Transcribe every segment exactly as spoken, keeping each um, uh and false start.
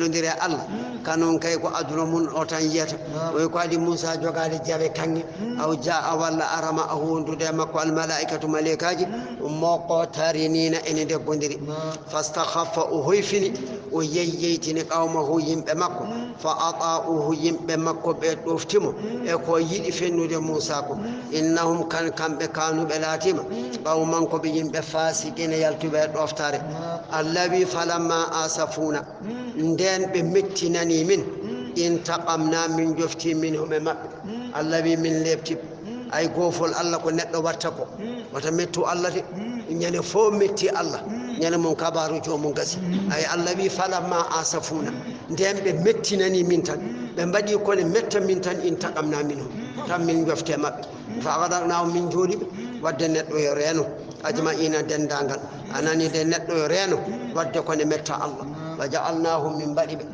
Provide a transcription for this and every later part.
Nondire Allah, kanun kay ko aduna mun o tan yiyata. O ko adi Musa jogaade jawe kaŋŋe, aw jaa walla ara ma'ahu wondude e makko al malaa'ikatu maleykaaji, muqtariniina ene ndeggondiri. Fastakhaffa, o hoyfini, o yeyyeytini qawmahu, yimɓe makko. Fa ata'uhu, yimɓe makko ɓe ɗofti mo e ko yiɗi fennude Musa ko. Innahum, kan kamɓe, kanu ɓe laatiima, qawman, ko ɓe yimɓe, fasiqina, yaltuɓe e ɗoftare. Allah wi, falamma asafuna, ndeen ɓe mettinanii min, intaqamna, min njofti minhum e maɓɓe. Allah wi, min leepti ɓe. Ay goofol Allah ko neɗɗo watta ko. Wata mettu Allah de. Ñande fof metti Allah. Ñande mum kabaaru joomum gasi. Ay Allah wi, falamma asafuna. Ndeen ɓe mettinanii min tan. Ɓe mbaɗi kone metta min tan, intaqamna minhum. Tan min njofte maɓɓe. Fa aghraqnahum, min njuuli ɓe. Wadde neɗɗo yo reeno. Ajma'ina, denndaangal. A nani de, neɗɗo yo reeno. Wadde kone metta Allah. Wa ja'alnahum, min mbaɗi ɓe.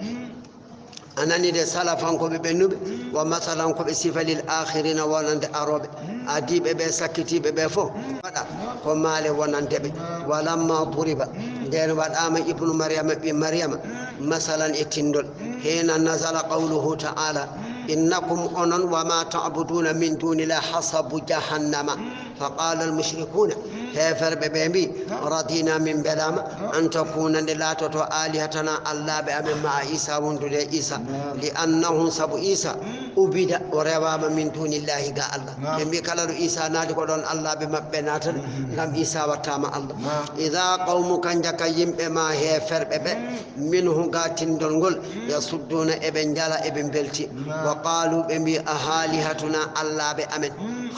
A nani de, salafan ko ɓe ɓennuɓe, wa masalan ko ɓe sifa lil akhirina wonande arooɓe. Adiiɓe ɓe, sakkitiiɓe ɓe fof, waɗa ko maale wonande ɓe. Walamma duriba, ndeen waɗaama Ibnu Maryama, ɓii Maryama, masalan e tinndol. Hina nazala qawluhu ta'ala, innakum onon, wa ma ta'buduna min dunillah hasabu jahannama. Fa qala al mushrikuna, heeferɓe ɓe mbi, radina, min mbelaama, an takuna, nde laatoto, alihatana, allaaɓe amen, ma a Isa, wondude e Isa. Li annahum, sabu Isa, ubida, o rewaama, min dunillahi, ga Allah. Ɓe mbi, kala ɗo Isa naati ko ɗon allaaɓe maɓɓe naatata, ngam Isa wattaama Allah. Ida qawmuka, njaka yimɓe ma heeferɓe ɓe, minhu, ga tinndol ngol, yasudduna, eɓe njala, eɓe mbelti. Wa qalu, ɓe mbi, ahalihatuna, allaaɓe amen,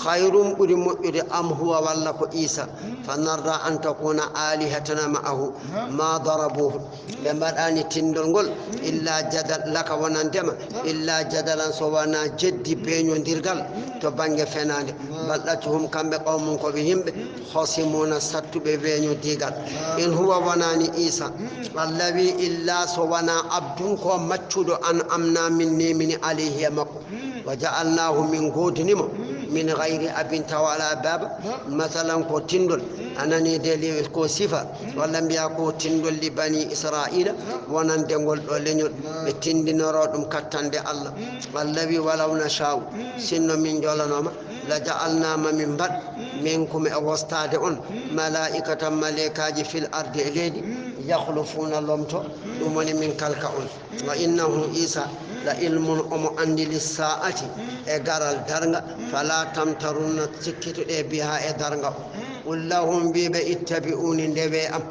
khayrun, ɓuri moƴƴude, am huwa, walla ko Isa? Fa narda an takuna alihatuna ma'ahu, ma darabuhu. Ɓe mbaɗani tinndol ngol illa jadal, laka, wonandema, illa jadalan, so wona jeddi beeñondirgal to bannge fenaande. Bal ɗaccuhum, kamɓe qawmun ko ɓe yimɓe, khosimuna, sattuɓe weeñodigal. In huwa, wonani Isa, Allah wi, illa so wona abdun ko maccuɗo, an amna, min nemini, alayhi, e makko. Wa ja'alnahu, min goodini mo, min ghayri abin, tawa alaa baaba, masalan ko tinndol, a nani de, li ko sifa, walla mbiya ko tinndol, li bani Israila, wonande ngol ɗo leñol, ɓe tinndinoro ɗum kattande Allah. Allah wi, walaw nasha'u, sinno min njolanooma, la ja'alna, ma min mbaɗ, minkum, e wostaade on, malaa'ikatan, maleykaaji, fil ardi, e leydi, yakhlufuna, lomto, ɗum woni min kalka on. Wa innahu Isa la ilmun, omo anndi, lissa'ati, e garal darnga, fala tamtarunna, sikkituɗe biha, e darnga o. Qul lahum, mbiɓe, ittabi'uni, ndewe am,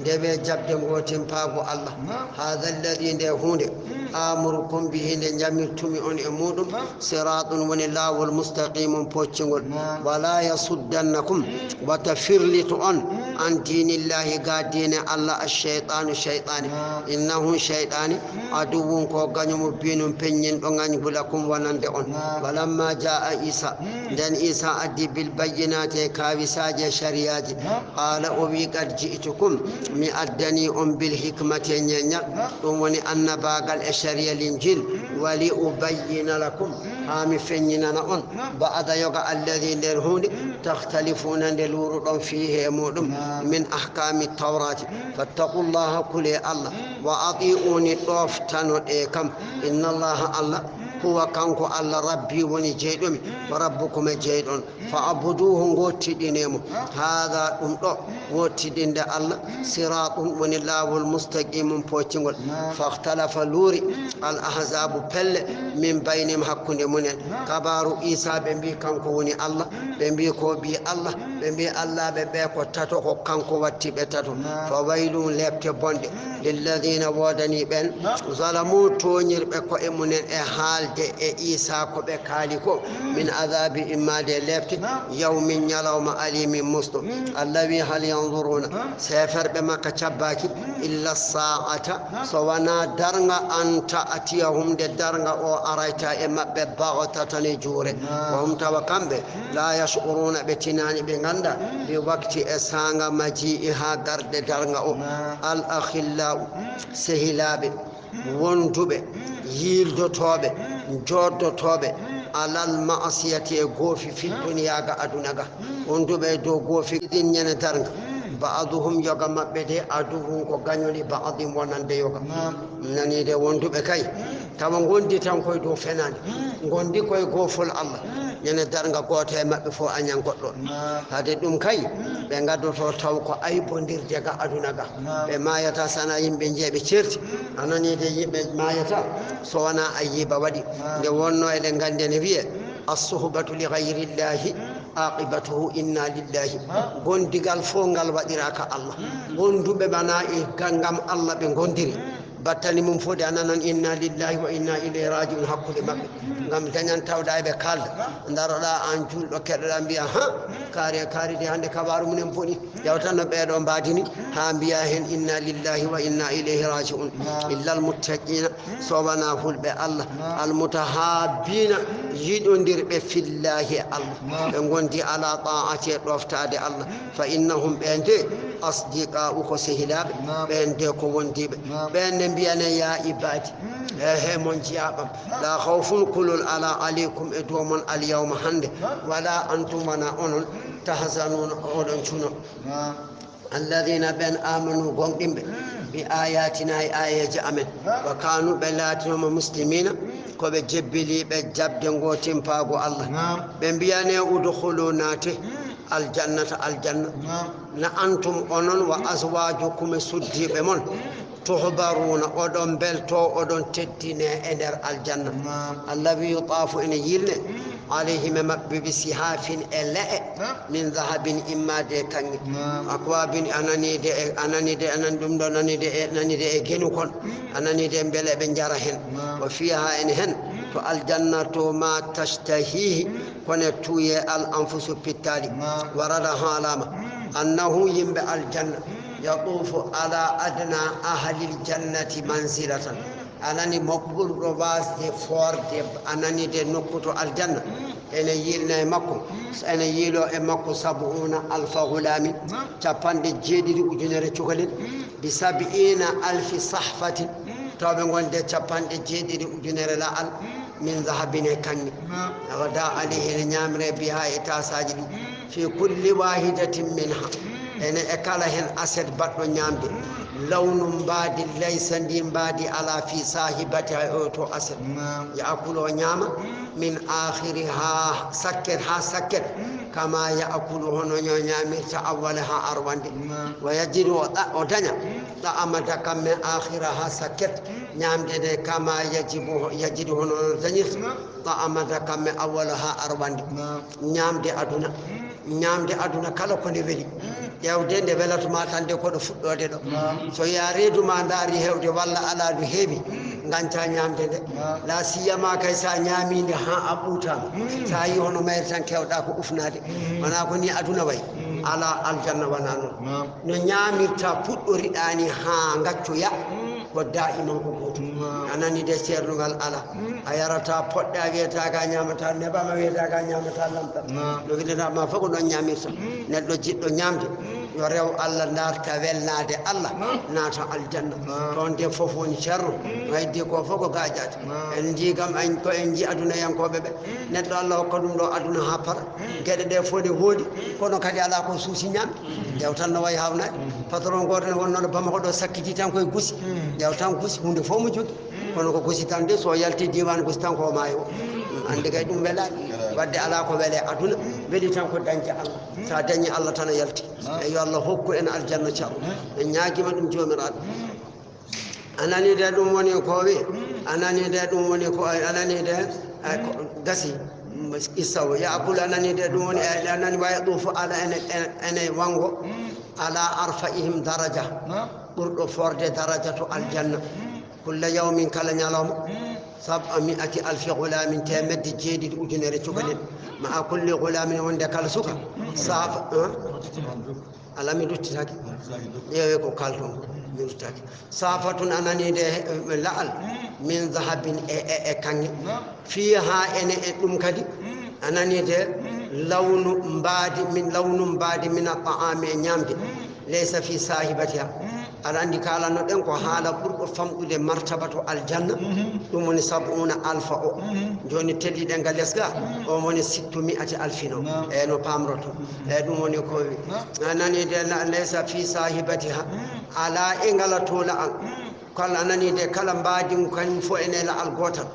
ndewe jaɓde ngootimpaagu Allah. Hadha alladhi, nde huunde, amurukum bihi, nde njamirtumi on e muɗum, siratun, woni laawol, mustaqimun, poccingol. Wala yasuddannakum, wata firlitu on, an dinillahi, ga diine Allah, ash-shaytanu, shaytani. Innahu, shaytani, aduwwun, ko gaño mubinun, peññinɗo ngañgu, lakum, wonande on. Walamma jaa Isa, nden Isa addi, bil bayyinati, e kaawisaaji, e shariyaaji. Qala, o wi, qad ji'tukum, mi addani on, bil hikmati, e ñeeñal, ɗum woni annabaagal e shariya Linjil, wa li ubayyina lakum, haa mi feññinana on, ba'da, yoga, alladhi, nden huunde, takhtalifuna, nde luuruɗon, fiihi, e muɗum, min ahkami tawrati. Fattaqullaha, kule Allah, wa ati'uni, ɗoftanoɗe kam. Innallaha, Allah, huwa, kanko Allah, rabbi, woni jeyɗomi, wa rabbukum, e jeyɗon. Fa abuduhu, ngottiɗine mo. Haada, ɗum ɗo, wottidinde Allah, siraatun, woni laawol, mustaqimun, poccingol. Fahtalafa, luuri, al ahzabu, pelle, min baynihim, hakkunde mumen. Kabaaru Isa, ɓe mbi kanko woni Allah, ɓe mbi ko ɓii Allah, ɓe mbi Allah, ɓe ɓe ko tato, ko kanko watti ɓe tato. Fa waylun, lepte bonɗe, lilladina, woodani ɓen, zalamu, tooñirɓe ko'e mumen e haalde e Isa ko ɓe kaali ko, min azabi, immaade e lepte, yawmin, ñalawma, alimin, musɗo. Allah wi, hal yanzuruna, seeferɓe Makka cabbaaki, illa sa'ata, so wona darnga, an ta'tiyahum, nde darnga o arayta e maɓɓe, baghtatan, e juure. Wa hum, tawa kamɓe, la yash'uruna, ɓe tinaani, ɓe ngannda, bi waqti, e saanga, maji'iha, garde darnga o. Al akhillau, sehilaaɓe, wonduɓe, yiildotooɓe, jooddotooɓe, alal ma'asiyati, e goofi, fi duniya, ga aduna ga. Wonduɓe e dow goofi, idin, ñande darnga. Ba'duhum, yoga maɓɓe de, aduwwun ko gaño li ba'din wonande yoga. Nani de wonduɓe kay. Tawa ngondi tan koye dow fenaande. Ngondi koye goofol Allah. Ñande darnga gooto e maɓɓe fof añan goɗɗo. Hade ɗum kay, ɓe ngaddoto taw ko aybondirde ga aduna ga. Ɓe maayata sana yimɓe njeeɓe ceerti. A nani de yimɓe maayata, so wonaa ayyiba waɗi. Nde wonno eɗen nganndi ene wiyee, "As-suhbatu li ghayrillahi, aqibatuhu inna lillahi." Gondigal fof ngal waɗiraaka Allah. Gonduɓe ɓana e ga-, ngam Allah ɓe gondiri. Battani mum fof de a nanan, "Inna lillahi wa inna ilayhi raji'un" hakkunde maɓɓe. Ngam dañan tawɗa eɓe kaalda. Ndaroɗa aan juulɗo, keɗoɗa mbiya, "Ha, kaari, kaari de hannde kabaaru mumen boni." Yawtan no ɓeeɗo mbaadini, haa mbiya heen, "Inna lillahi wa inna ilayhi raji'un." Illal muttaqiina, so wonaa hulɓe Allah, al mutahaabbiina, yiɗondirɓe fillahi e Allah. Ɓe ngondi ala ta'ati e ɗoftaade Allah. Fa innahum, ɓeen de, asdiqaa'u, ko sehilaaɓe, ɓeen de ko wondiiɓe. Ɓeen ne mbiyane, "Ya ibaadi, he, he mon jiyaaɓam, la khawfun kulol ala alaykum e dow mon, al yawma hannde, wala antum wona onon, tahzanuuna oɗon cuno." Alladina ɓen amanu gomɗinɓe, bi ayatina e ayeeje amen, wa kanu ɓe laatinoma muslimina, ko ɓe jebbili ɓe jaɓde ngo timpaago Allah. Ɓe mbiyane udkhulu naate, aljannata aljanna, na antum onon wa azwajukum e suddiɓe mon, tuhbaruna oɗon belto oɗon teddine e nder aljanna. Allazi yutafu ene yilne alayhim e maɓɓe bi sihafin e le'e min zahabin immade e kaŋŋe. Akwabin ananide e ananide anan ɗum ɗo nanide e nanide e genukon ananide mbele ɓe njara hen. Wa fiha ene hen to aljanna to ma tashtahihi kone tuye al anfusu pittali. Warada halama annahu yimɓe aljanna yatufu ala adna ahlil jannati manzilatan. Anani mo ɓurɗo wasde forde anani de nokku to aljanna ene yilna e makko ene yiilo e makko sab'una alfa gulamin capanɗe jeeɗiɗi ujunere cukalel bi sab'ina alfi sahfatin tawɓe gonde capanɗe jeeɗiɗi ujunere la'al min zahabin e kaŋŋe. Gada alayhi ene ñamre biha e tasaji ɗi fi kulli wahidatin minha ene e kala hen aset baɗɗo ñamde lawnu mbaadi laysa ndi mbaadi ala fi sahibatiha e o to aset. Yaakulu o ñaama min akhiriha sakket ha sakket kama yaakulu hono ño ñamirta awwalaha arwande. Wa yajidu o ɗa- o daña ɗa'ama dakamme akhiraha sakket ñamde nde kama yajibu yajidu hono no dañirta ɗa'ama dakamme awwalaha arwande. Ñamde aduna ñamde aduna kala ko nde weli. Ƴeewde nde welatoma tan de koɗo fuɗɗode ɗo so ya reedu ma ndaari hewde walla ala ndu heewi ganca ñamde nde. La siyama kay sa ñaminde ha a ɓuutama sa yi hono mayre tan kewɗa ko ufnade. Wona ko ni aduna wayi. Ala aljanna wona noon no ñamirta puɗɗoriɗani ha gaccoya. Ko daiman ko gotum a nani de ceernugal ala. A yarata poɗɗe a wiyata ga ñamata nebam a wiyata ga ñamata lamɗam. No windata ma fof ko ɗon ñamirta. Neɗɗo jiɗɗo ñamde yo rew Allah darta welnade Allah naata aljanna. Toon de fof woni ceerno no heddi ko fof ko gajade. En jii kam en ko en jii adunayankoɓe ɓe neɗɗo Allah hokka ɗum ɗo aduna ha para. Geɗe ɗe fof ne woodi kono kadi ala ko suusi ñamde. Ƴeew tan no wayi hawnaade patron goto ne wonnoɗo bamako ɗo sakkiti tan koye gusi. Ƴeew tan gusi hunde fof mo jogi kono ko gusi tan de so yalti diwan gusi tan ko maayo. Andi kay ɗum welaani wadde ala ko wele aduna weli tan ko dañde Allah. Sa dañi Allah tan a yalti. E yo Allah hokku en aljanna caro en ñaagima ɗum jomiraɗo. A nani de ɗum woni ko wi a nani de ɗum woni ko a nani de. Gasi issawo yakulu a nani de ɗum woni a nani waya ɗum fo ala ene ene wango ala arfa'ihim daraja ɓurɗo forde daraja to aljanna. Kulla yawmin kala ñalawma sab'a mi'ati alfi gulamin temedde jeeɗiɗi ujunere cukalel. Ma a kulli gulamin wonde kala suka safa. Alaa mi ruttitaki. Ƴeewe ko kalton ko mi ruttaki. Safatun a nani de la'al min zahabin e e e kanŋe. Fiha ene e ɗum kadi a nani de lawnu mbaadi min lawnu mbaadi min a ta'ami e ñamde laysa fi sahibatiha. Aɗa anndi, kaalanno ɗen ko haala ɓurɗo famɗude martaba to aljanna, ɗum woni sab'una alfa o. Jooni teddiɗen ga les ga, on woni sittu mi'ati alfin o. E no paamroto. E ɗum woni ko wi. A nani de, na-, laysa fi sahibatiha. Alaa e ngala toola an. Kala a nani de, kala mbaadi ngu kañum fo ene la'al gootal.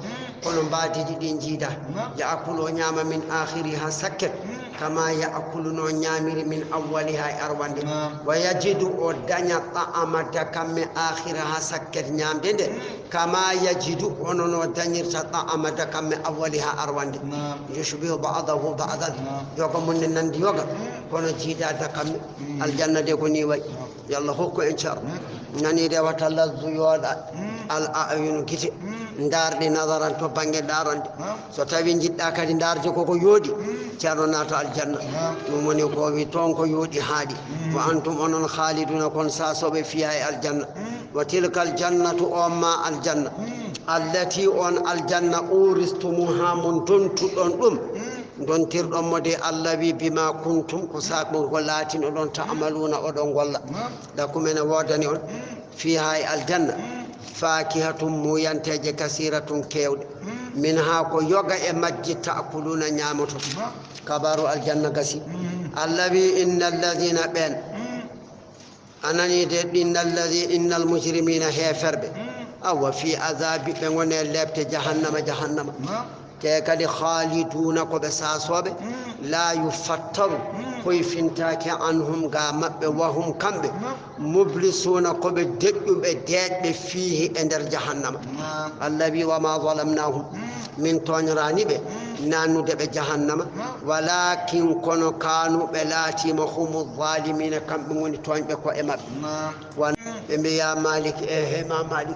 Kono mbaadiiji ɗin jiida. Ya'kulu o ñaama min akhiriha sakket. Kama ya'kulu no ñaamiri min awwaliha e arwande. Wa yajidu o daña ta'ama dakamme akhiraha sakket ñaamde nde. Kama yajidu hono no dañirta ta'ama dakamme awwaliha arwande. Yushbihu ba'dahu ba'dan. Yoga mum ne nandi yoga. Kono jiida dakamme. Aljanna de ko ni way. Yo Allah hokku en ceerno. Nani de wa talazzu yooɗa. Al a'yun gite. Ndaarɗi nazaran to bannge ndaarande. So tawi njiɗɗa kadi ndaarde koko yooɗi, ceerno naata aljanna. Ɗum woni ko wi toon ko yooɗi haaɗi. Wa antum onon khaliduna kon saasoɓe fiha e aljanna. Wa tilkal jannatu on ma aljanna. Allati on aljanna uristumuha mon dontuɗon ɗum. Dontirɗon mo de Allah wi bima kuntum ko sabu ko laatinoɗon ta'maluna oɗon golla. Lakum ene woodani on. Fiha e aljanna. Fakihatun muyanteeje kasiratun keewɗe. Minha ko yoga e majji ta'kuluna ñaamoto. Kabaru aljanna gasi. Allah wi inna alladhina ɓen. A nani de inna alladhi, innal mujrimina heeferɓe. Awa fi azabi ɓe ngone lepte jahannama, jahannama. Te kadi khaliduna ko ɓe saasoɓe. La yufattaru koy fintake anhum ga maɓɓe wahum kamɓe. Mublisuna ko ɓe deƴƴuɓe deeƴɓe fihi e nder jahannama. Allah wi wa ma zalamnahum. Min tooñrani ɓe nannude ɓe jahannama. Walakin kono kanu ɓe laatima humu zalimina kamɓe ngoni tooñɓe ko e maɓɓe. Wan ɓe mbiya Malik e hema Malik.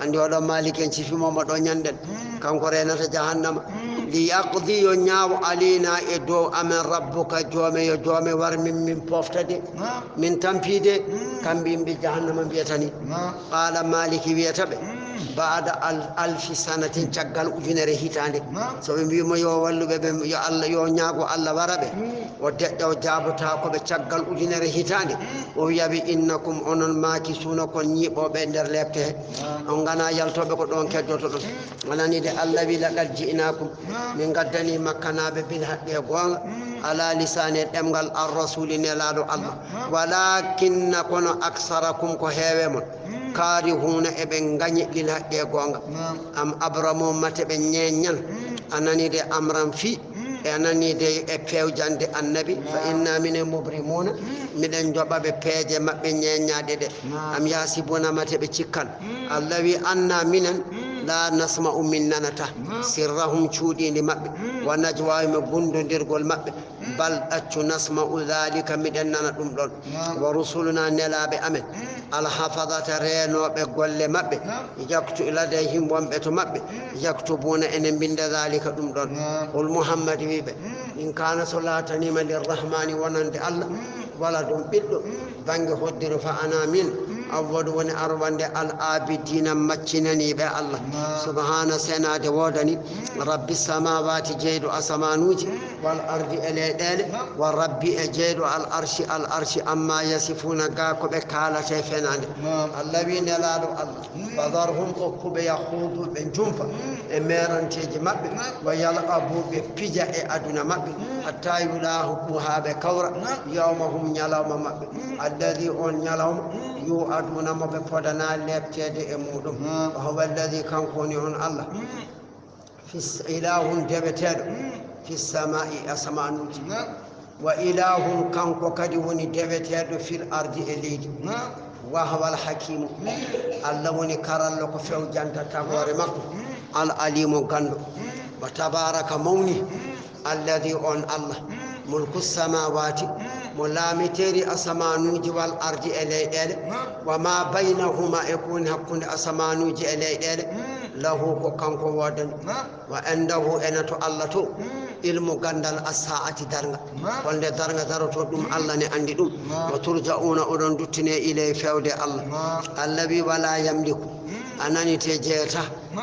Anndi oɗo Malik en cifimo mo ɗo ñannden. Kanko renata jahannama. Li yaqdi yo ñaaw alina e dow amen rabbuka joome yo joome war min min pofta de. Min tampi de. Kamɓe yimɓe jahannama mbiyata ni. Qala Maliki wiyata ɓe. Baada al alfi sanatin caggal ujunere hitaande. So ɓe mbimo yo walluɓe ɓe yo Allah yo ñaago Allah wara ɓe. O deƴƴa o jaabota ko ɓe caggal ujunere hitaande. O wiya ɓe innakum onon maaki suuna kon ñiiɓooɓe e nder lepte he. On ngana yaltooɓe ko ɗon keddoto ɗon. Anani de Allah wi laqad ji'nakum. Min gaddani makkanaaɓe bil haqqi e goonga. Ala lisani ɗemngal ar rasuli nelaaɗo Allah. Walakinna kono aksarakum ko heewe mon. Karihuna eɓe ngañi lil haqqi e goonga. Am abramu mate ɓe ñeeñan. Anani de amran fi. E anani de e pewjande annabi. Fa inna minen mubrimuna. Miɗen joɓa ɓe peeje maɓɓe ñeeñaaɗe ɗe. Am yasibuna mate ɓe cikkan. Allah wi anna minen la nasma'u min nanata. Sirrahum cuuɗiindi maɓɓe. Wa najwahum e gundondirgol maɓɓe. Bal ɗaccu nasma'u dhalika miɗen nana ɗum ɗon. Wa rusuluna nelaaɓe amen. Alhafadata reenooɓe golle maɓɓe. Yaktu ladayhim wonɓe to maɓɓe. Yaktubuna ene mbinda dhalika ɗum ɗon. Qul Muhammad wiɓe. In kana so laatanima lirrahmani wonande Allah. Wala ɗum ɓiɗɗo. Bannge hoddiro fa ana min. Awwalu woni arwande al abidina maccinaniiɓe Allah. Subhana senaade woodani. Rabbi samawati jeyɗo asamanuuji. Wal ardi e leyɗeele. Wa rabbi e jeyɗo al arshi al arshi amma yasifuna ga ko ɓe kaalate fenaande. Allah wi nelaaɗo Allah. Fadarhum okkuɓe yahudu ɓe njumpa. E meeranteeji maɓɓe. Wa yal'abu ɓe pija e aduna maɓɓe. Hatta yulahuqu haa ɓe kawra. Yawmahum ñalawma maɓɓe. Alladi on ñalawma. Yu'aduna mo ɓe podana lepteede e muɗum. Wa huwa alladi kanko woni on Allah. Fi s- ilahun deweteeɗo. Fi sama'i asamanuuji. Wa ilahun kanko kadi woni deweteeɗo fil ardi e leydi. Wa huwal hakimu. Allah woni karallo ko fewjanta tagoore makko. Al alimu ganndo. Wa tabaraka mawni. Alladi on Allah. Mulku samawati. Mo laamiteri asamanuuji wal ardi e leyɗeele. Wa ma baynahuma e ko woni hakkunde asamanuuji e leyɗeele. Lahu ko kanko woodani. Wa indahu ena to Allah to. Ilmu ganndal as-sa'ati darnga. Holnde darnga daroto ɗum Allah ne anndi ɗum. Wa turja'una oɗon duttine ilay fewde Allah. Allah wi wala yamliku. A nani te jeeta.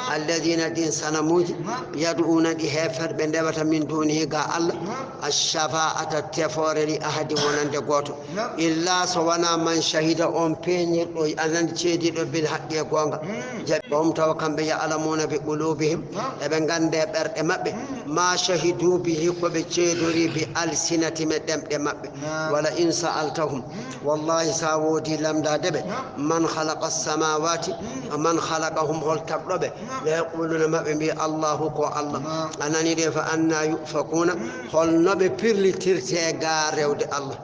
Alladina ɗin sanamuuji. Yaduuna ɗi heeferɓe ndewata min dunihi ga Allah. Ashafa'ata tefoore li ahadin wonande gooto. Illa so wona man shahida on peeñirɗo, a nani ceediɗo bil haqqi e goonga. Jaɓi on tawa kamɓe ya alamuna bi qulubihim. Eɓe ngande ɓerɗe maɓɓe. Ma shahidu bihi ko ɓe ceedori bi alsinatihim e ɗemɗe maɓɓe. Wala in sa'altahum. Wallahi, sa woodi lamndaade ɓe, man khalaqa samawati, man khalaqahum, hol tagɗo ɓe? La yaquluna, maɓe mbi Allahu ko Allah. A nani de, fa anna yufakuna, holno ɓe pirlitirte ga rewde Allah?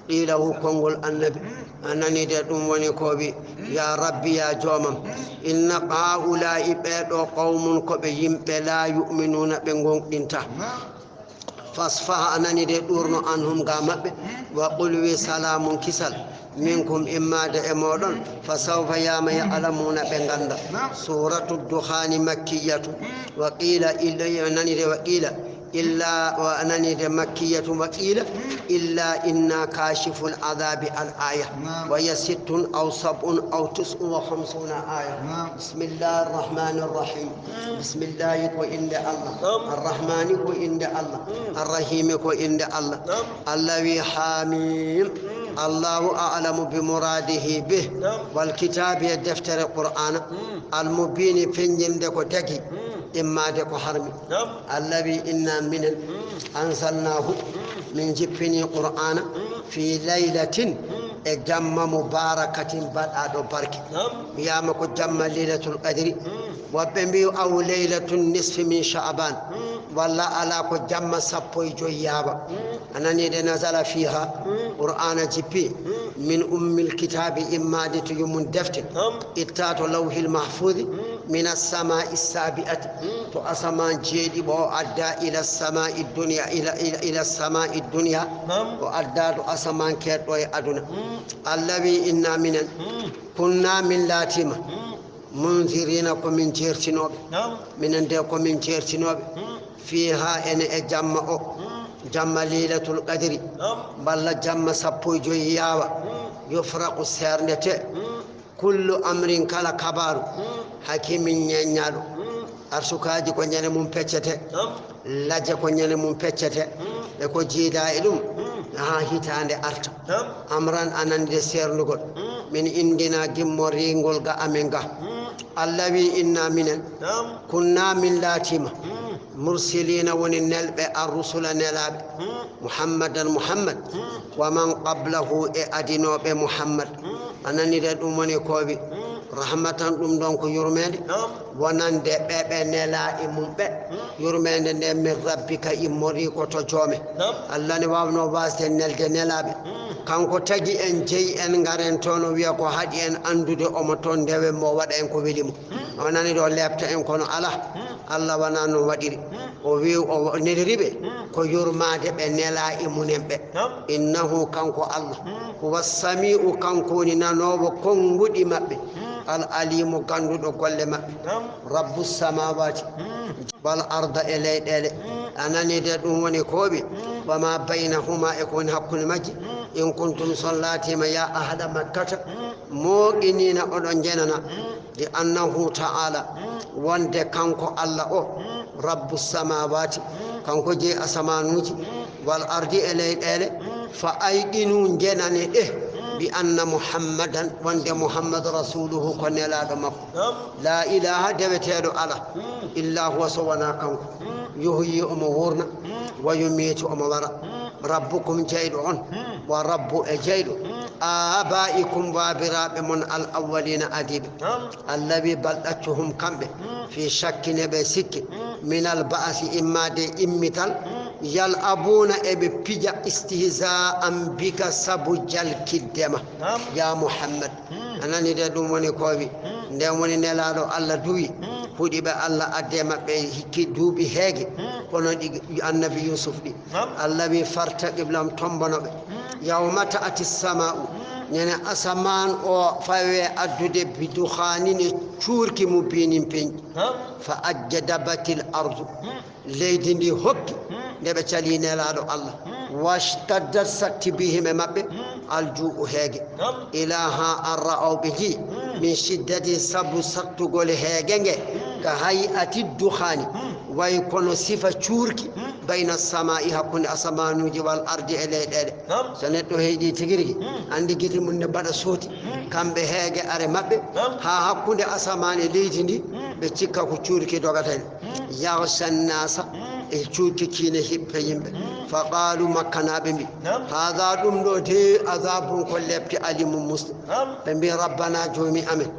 Qila hu konngol annabi. A nani de, ɗum woni ko wi, ya rabbi, ya joomam, inna haula'i, ɓeɗo qawmun, ko ɓe yimɓe, la yu'minuna, ɓe gonɗinta. Fasfah, a nani de, ɗurno, anhum ga maɓɓe. Wa qul, wi salamun, kisal, minkum, immade e moɗon. Fa sawfa, yama, ya'lamuna, ɓe ganda. Suratu Dukhani makkiyatu. Wa qila, illa, a nani de, wa qila, illa, wa, a nani de, makkiyatu. Wa qila, illa inna kashiful adhabi al aya. Wa hiya sittun aw sab'un aw tis'un wa khamsuna aya. Bismillahir rahmanir rahim. Bismillahi ko innde Allah. Arrahmani ko innde Allah. Arrahimi ko innde Allah. Allah wi hamim. Allahu a'lamu bi muradihi bih. Wal kitabi, e deftere Qur'ana. Al mubini, feññinde ko tagi. Immade ko harmi. Allah wi inna minen anzalnahu, min jippini Qur'ana fi laylatin, e jamma mubarakatin, baɗaɗo barke. Wiyama ko jamma Lailatul Qadri. Woɓɓe mbiyu aw laylatun nisfi min Sha'ban. Walla ala ko jamma sappo e joyyaɓa. A nani de, nazala fiha. Qur'ana jippi. Min ummil kitabi, immade to yumum defte. Itta to lawhil mahfuzi. Min as-sama'i sabi'ati. To asaman jeeɗiɓo o adda ila sama'i dunya, ila, ila, ila sama'i dunya. O adda to asaman keɗɗo e aduna. Allah wi inna minen. Kunna, min laatima. Munzirina, ko min jeertinooɓe. Minen de ko min jeertinooɓe. Fiha, ene e jamma o. Jamma Lailatul Qadri. Walla jamma sappo e joyi yaawa. Yufraqu, seernete. Kullu amrin, kala kabaaru. Hakimin, ñeeññaaɗo. Arsukaaji ko ñande mum peccete. Laje ko ñande mum peccete. E ko jiida e ɗum. Haa hitaande arta. Amran, a nani de, seernugol. Min indina, gimmoriingol ga amen ga. Allah wi inna minen. Kunna, min laatima. Mursiliina, woni nelɓe, ar-rusula, nelaaɓe. Muhammadan, Muhammad. Wa man qablahu, e adinooɓe Muhammad. A nani de, ɗum woni ko wi. Rahmatan, ɗum ɗon ko yurmeende. Wonande ɓe ɓe nelaa e mum ɓe. Yurmeende nde min rabbika, immorii ko to joome. Allah ne waawno waasde nelde nelaaɓe. Kanko tagi en, jeyi en, ngaren toon, o wiya ko haɗi en anndude, omo toon, ndewen mo, o waɗa en ko weli mo. O nani ɗo leepta en, kono alaa. Allah wonaa noon waɗiri. O wi, o neliri ɓe ko yurmaade ɓe nelaa e mumen ɓe. Innahu, kanko Allah, huwa sami'u, kanko woni nanoowo konnguɗi maɓɓe. Al alimu, gannduɗo golle maɓɓe. Rabbu samawati wal arda, e leyɗeele. A nani de, ɗum woni ko wi. Wa ma baynahuma, e ko woni hakkunde majji. In kuntum, son laatima, ya ahla makkata, mooqiniina, oɗon njenana. Li annahu ta'ala, wonde kanko Allah o, rabbu samawati, kanko jeyi asamanuuji, wal ardi, e leyɗeele. Fa ayqinu, njenane ɗe, bi anna Muhammadan, wonde Muhammad rasuluhu, ko nelaaɗo makko. La ilaha, deweteeɗo alaa, illa huwa, so wonaa kanko. Yuhyi, omo wuurna, wa yumiitu, omo wara. Rabbukum, jeyɗo on, wa rabbu, e jeyɗo abaikum, baabiraaɓe mon, al awwalina, adiiɓe. Allah wi, bal ɗaccu hum, kamɓe, fi shakki, ne ɓe sikki, minal ba'si, immaade immital, yal'abuna, eɓe pija, istihza'an bika, sabu jalkidde ma, ya Muhammad. A nani de, ɗum woni ko wi. Nden woni nelaaɗo Allah duwi, huɗi ɓe Allah adde maɓɓe hikki duuɓi heege, kono ɗi annabi Yusuf ɗi. Allah wi, fartaqib lahum, tombono ɓe. Yawma ta'ti sama'u, ñande asamaan o fawe addude, bi dukhanin, e cuurki mubinin, peñɗi. Fa ajjadabatil ardu, leydi ndi hoppi, nde ɓe cali nelaaɗo Allah. Washtaddat, satti, bihim, e maɓɓe, aljuu'u, heege. Ilaa haa an ra'aw, ɓe nji, Min shiddati, sabu sattugol heege nge, ka hay'ati dukhaani, way kono sifa cuurki, bayna samaa'i, hakkunde asamaanuuji, wal ardi, e leyɗeele. Naam. So neɗɗo heyɗi tigi rigi, anndi gite mum ne mbaɗa sooti, kamɓe heege are maɓɓe, naam, haa hakkunde asamaan e leydi ndi, ɓe cikka ko cuurki dogata en. Yaghsha nnasa, e cuuki kiine hippe yimɓe. Fa qaalu, Makkanaaɓe mbi, naam, haada, ɗum ɗo de, adabun, ko lepte, alimun, musɗo. Naam. Ɓe mbi, Rabbana, Joomi amen,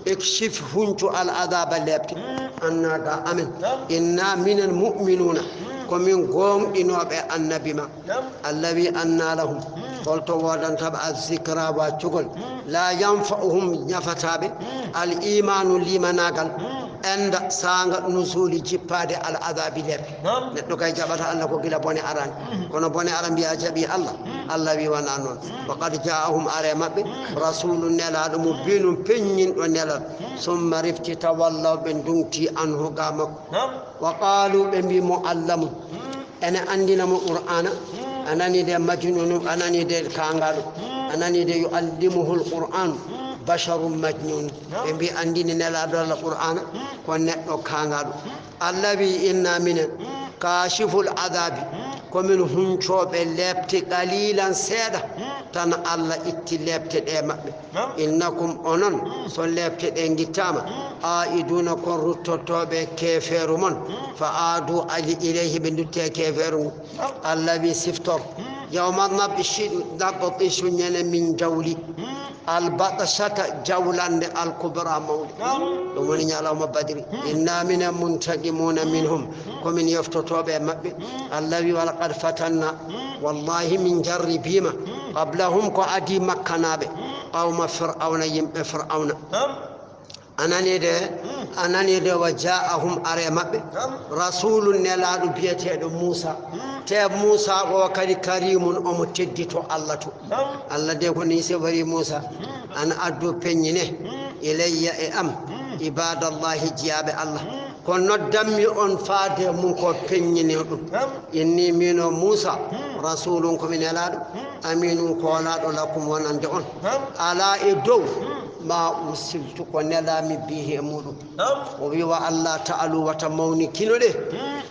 ikshif, huncu, al adaba, lepte, anna, ga amen. Naam. Inna minen mu'minuna, ko min gooŋɗinooɓe Annabi ma. Naam. Allah wi, anna lahum, holto woodanta ɓe, azzikra, waccugol, la yanfa'uhum, ñafataa ɓe, al imaanu, limanaagal, enda, saanga, nuzuli, jippaade, al adabi, lepte. Naam. Neɗɗo kay jaɓata Allah ko gila bone arani. Kono bone ara mbiya jaɓi Allah. Allah wi wona noon. Wa qad ja'ahum, are maɓɓe, rasulun, nelaaɗo, mubinun, peññinɗo nelal. Summa rifti tawallaw, ɓe nduŋti anhu, ga makko. Naam. Wa qaalu, ɓe mbi, mu'allamun, ene anndina mo Qur'aana. A nani de, majnun, a nani de, kaangaaɗo. A nani de, yu'allimuhul Qur'aan, basharun majnun. Ɓe mbi anndini nelaaɗo Allah Qur'aana, ko neɗɗo kaangaaɗo. Allah wi, inna minen, kashiful adabi, ko min huncooɓe lepte, qalilan, seeɗa, tan Allah itti lepte ɗe maɓɓe. Naam. Innakum, onon, so lepte ɗe ngittaama, aiduna, kon ruttotooɓe keefeeru mon, fa aadu, ali, ilayhi, ɓe ndutte keefeeru ngu. Naam. Allah wi, siftor, yawma nabtishu, nabtishu, ñande min jawli, al batshata, jawlande, al kubra, mawnde. Naam. Ɗum woni ñalawma Badri. Inna minen muntaqimuna minhum, ko min yoftotooɓe e maɓɓe. Allah wi, walaqad fatanna, wallahi min jarribiima, qablahum, ko adii Makkanaaɓe, qawma Fir'awna, yimɓe Fir'awna. Naam. A nani de, a nani de, wa ja'ahum, are maɓɓe, naam, rasulun, nelaaɗo biyeteeɗo Muusa. Te Muusa o kadi karimun, omo teddito Allah to. Naam. Allah de ko ni sifori Muusa, an addu, peññine, ilayya, e am, ibadallahi, jiyaaɓe Allah. Ko noddanmi on faade mum ko peññinee ɗum. Naam. Inni, miin o Muusa, rasulun, ko mi nelaaɗo, aminun, koolaaɗo, lakum, wonande on. Naam. Alaa e dow, ma ursiltu, ko nelaami, bihi, e muɗum. Naam. O wi, wa Allah ta'alu, wata mawnikinoɗe,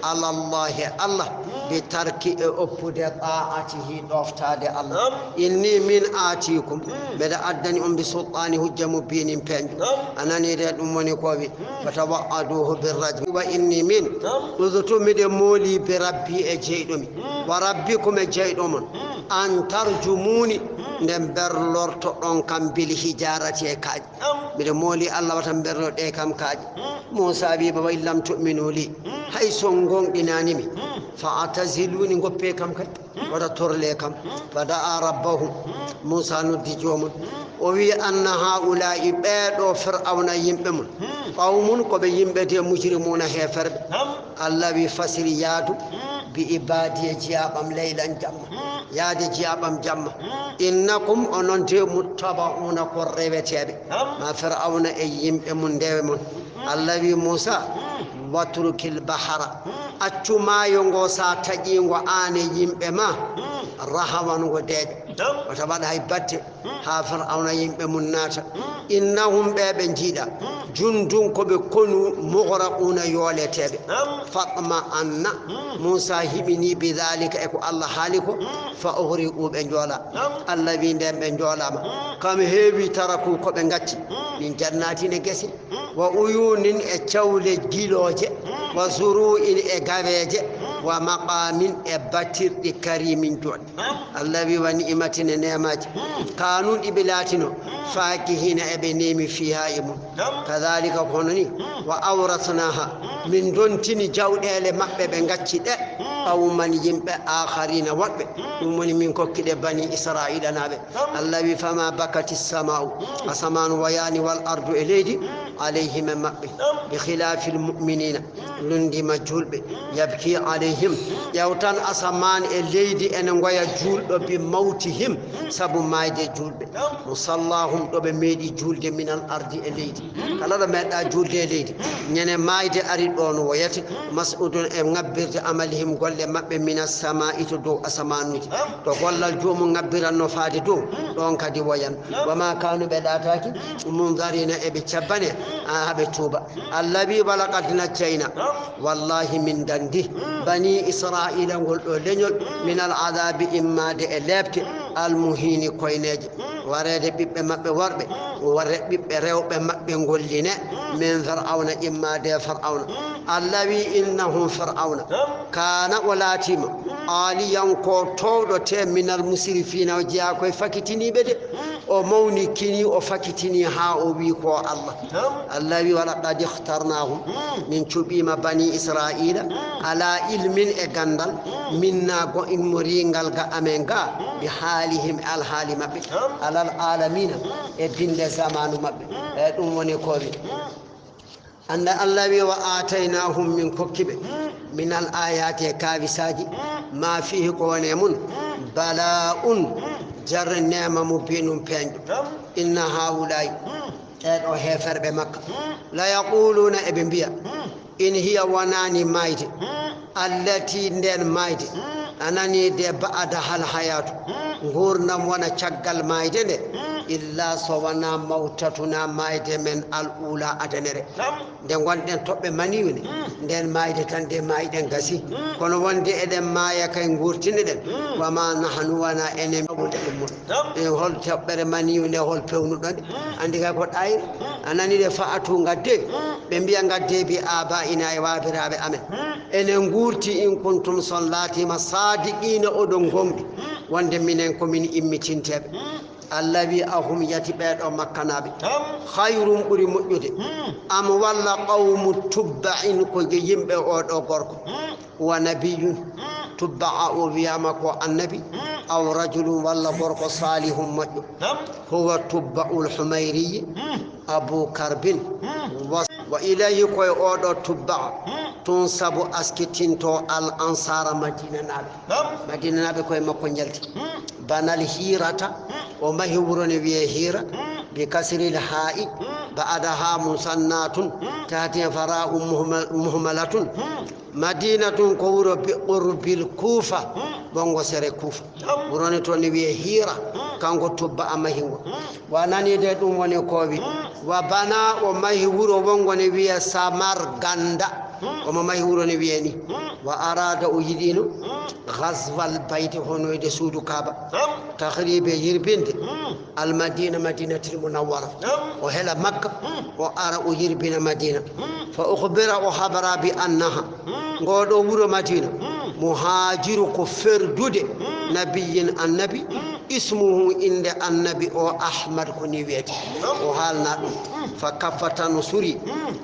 alallahi, Allah, bi tarki, e oppude, ta'atihi, ɗoftaade Allah. Naam. Inni, min, aatikum, mbeɗa addani on, bi sultaani, hujja, mubiinin, peeñɗo. Naam. A nani de, ɗum woni ko wi, fatawa'aduhu birrajmi, wa inni, min, naam, udtu, miɗe mooli, bi rabbi, e jeyɗo mi, wa rabbikum, e jeyɗo mon, an tarjumuuni, nde mberlortoɗon kam, bil hijaarati, e kaaƴe. Naam. Miɗo mooli Allah, wata mberloɗe kam kaaƴe. Muusa wi, wa in lam tu'minu li, hay so on gooŋɗinaani mi, fa a'taziluuni, ngoppe kam kay, wata torle kam. Fa da'a rabbahu, Muusa noddi joomum. O wi, anna ha'ula'i, ɓee ɗo Fir'awna yimɓe mum, qawmun, ko ɓe yimɓe de, mujrimuuna, heeferɓe. Naam. Allah wi, fasir, yaadu, bi ibadi, e jiyaaɓam, laylan, jamma. Yaade jiyaaɓam jamma. Innakum, onon de, muttaba'una, ko reweteeɓe. Naam. Ma Fir'awna e yimɓe mum ndewe mon. Allah wi Muusa, watrukil bahara, accu maayo ngo, sa taƴi ngo, aan e yimɓe ma, rahawan, ngo deeƴa. Naam. Wata waɗ hay batte haa Fir'awna yimɓe mum naata. Innahum, ɓe ɓe njiiɗa, jundun, ko ɓe konu, mugraquna, yooleteeɓe. Fatma anna, Muusa hiɓini, bi dhalika, e ko Allah haali ko, fa ughriqu, ɓe njoola. Allah wi, nden ɓe njoolama, kam heewi, taraku, ko ɓe ngacci, min jannatin, e gese, wa uyunin, e cawle gilooje, wa zuru'in, e gaweeje, wa maqamin, e batirɗi, karimin, jooɗi. Allah wi, wa ni'matin, e neemaaji, kaanun, ɗi ɓe laatino, faakihina, eɓe neemi, fiiha, e mum. Kadhalika, ko hono ni, wa awrasnaha, min dontini jawɗeele maɓɓe ɓe ngacci ɗe, qawman, yimɓe, akharina, woɗɓe, ɗum woni min kokki ɗe bani Isra'ilanaaɓe. Allah wi, fama bakati sama'u, asamaanu woyaani, wal ardu, e leydi, Alayhim e maɓɓe, bi khilafil mu'minina, lunndima juulɓe, yabki alayhim, ƴewtan asamaan e leydi ene ngoya juulɗo, bi mawtihim, sabu maayde juulɓe, musallahum, ɗo ɓe meeɗi juulde, minal ardi, e leydi. Kala ɗo meeɗɗa juulde e leydi, ñande maayde ari ɗo no woyata, mas'udun, e ŋabbirde, amalihim, golle maɓɓe, minas samaa'i, to dow asamaanuuji, to gollal joomum ŋabbiranno faade dow, ɗon kadi woyan. Wa ma kanu, ɓe laataaki, munzarina, eɓe cabbane, haa ɓe tuuba. Allah wi, wa laqad najjayna, wallahi min danndi, bani Israila, ngol ɗo leñol, minal adabi, immaade e leepte, almuhini, koyneeje, wareede ɓiɓɓe maɓɓe worɓe, ware ɓiɓɓe rewɓe maɓɓe ngolline, min Fir'awna, immaade e Fir'awna. Allah wi, innahum, Fir'awna, kaana, o laatiima, aaliyan, ko toowɗo, te minal musrifina, o jeyaa koye fakitiniiɓe de. O mawni kini, o fakitini haa o wi ko Allah. Allah wi, wa laqad ikhtarnahum, min cuɓiima bani Israila, ala ilmin, e ganndal, minna, go immoriingal ga amen ga, bi haalihim, e alhaali maɓɓe, alal alamina, e binnde zamaanu maɓɓe. E ɗum woni ko wi. Annda Allah wi, wa aataynahum, min kokki ɓe, minal ayati, e kaawisaaji, ma fihi, ko woni e mum, bala'un, jarre, neema, mubinun, peeñɗo. Inna haulai, ɓeeɗo heeferɓe Makka, la yaquluna, eɓe mbiya, in hiya, wonaani maayde, allati, ndeen maayde, a nanii de, ba'adahal hayaatu, nguurndam wona caggal maayde nde, illa so wonaa mawtatuna, maayde men, al ula, adanere. Nde ngonɗen toɓɓe maniyu ne, ndeen maayde tan de maayɗen, gasi. Kono wonde eɗen maaya kay, nguurtiniɗen, wa ma nahnu, wonaa enen, ɗum ɗum. E hol toɓɓere maniyu nde, hol pewnuɗon? Anndi kay ko ɗaayre. A nanii de, fa'atu, ngadde. Ɓe mbiya, ngadde bi aba'ina, e waabiraaɓe amen. Enen nguurti, in kuntum, so on laatiima, sadiqina, oɗon gonɗi, wonde minen ko min immitinteeɓe. Allah wi, ahum, yati ɓeeɗo Makkanaaɓe, khayrun, ɓuri moƴƴude, am, walla, qawmu tubba'in, ko yimɓe oo ɗoo gorko, wa nabiyyun, tubba'a o wiyaama ko annabi, aw rajulun, walla gorko, salihun, moƴƴo, huwa tubba'ul humayriyi, Abu Karbin, wa, wa ilayhi, koye oo ɗoo tubba'a, tun sabu askitinto al ansara, Madinanaaɓe. Madinanaaɓe koye makko njalti. Banal hirata, o mahi wuro ne wiyee Hira, bi kasril ha'i, ba'daha musannatun, tahtiha fara'un muhma-, muhmalatun. Madinatun, ko wuro bi qurbil Kufa, ɓonngo sere Kufa. Wuro ne toon ne wiyee Hira, kanko tubba'a mahi ngo. Wa nanii de, ɗum woni ko wi. Wa bana, o mahi wuro wonngo ne wiyee Samarganda. Omo mahi wuro ne wiyee ni. Wa arada, o yiɗino, ghazwal bayti, honoyde suudu Kaaba. Takhribe, yirbinde, al Madina, Madinatul Munawwara. O hela Makka, o ara o yirbina Madina. Fa ukhbira, o habara, bi annaha, ngoo ɗoo wuro Madina, muhajiru, ko ferdude, nabiyyin, annabi, ismuhu, innde annabi o, Ahmad, ko ni wiyetee. O haalna ɗum. Fa kaffa, tan o suri,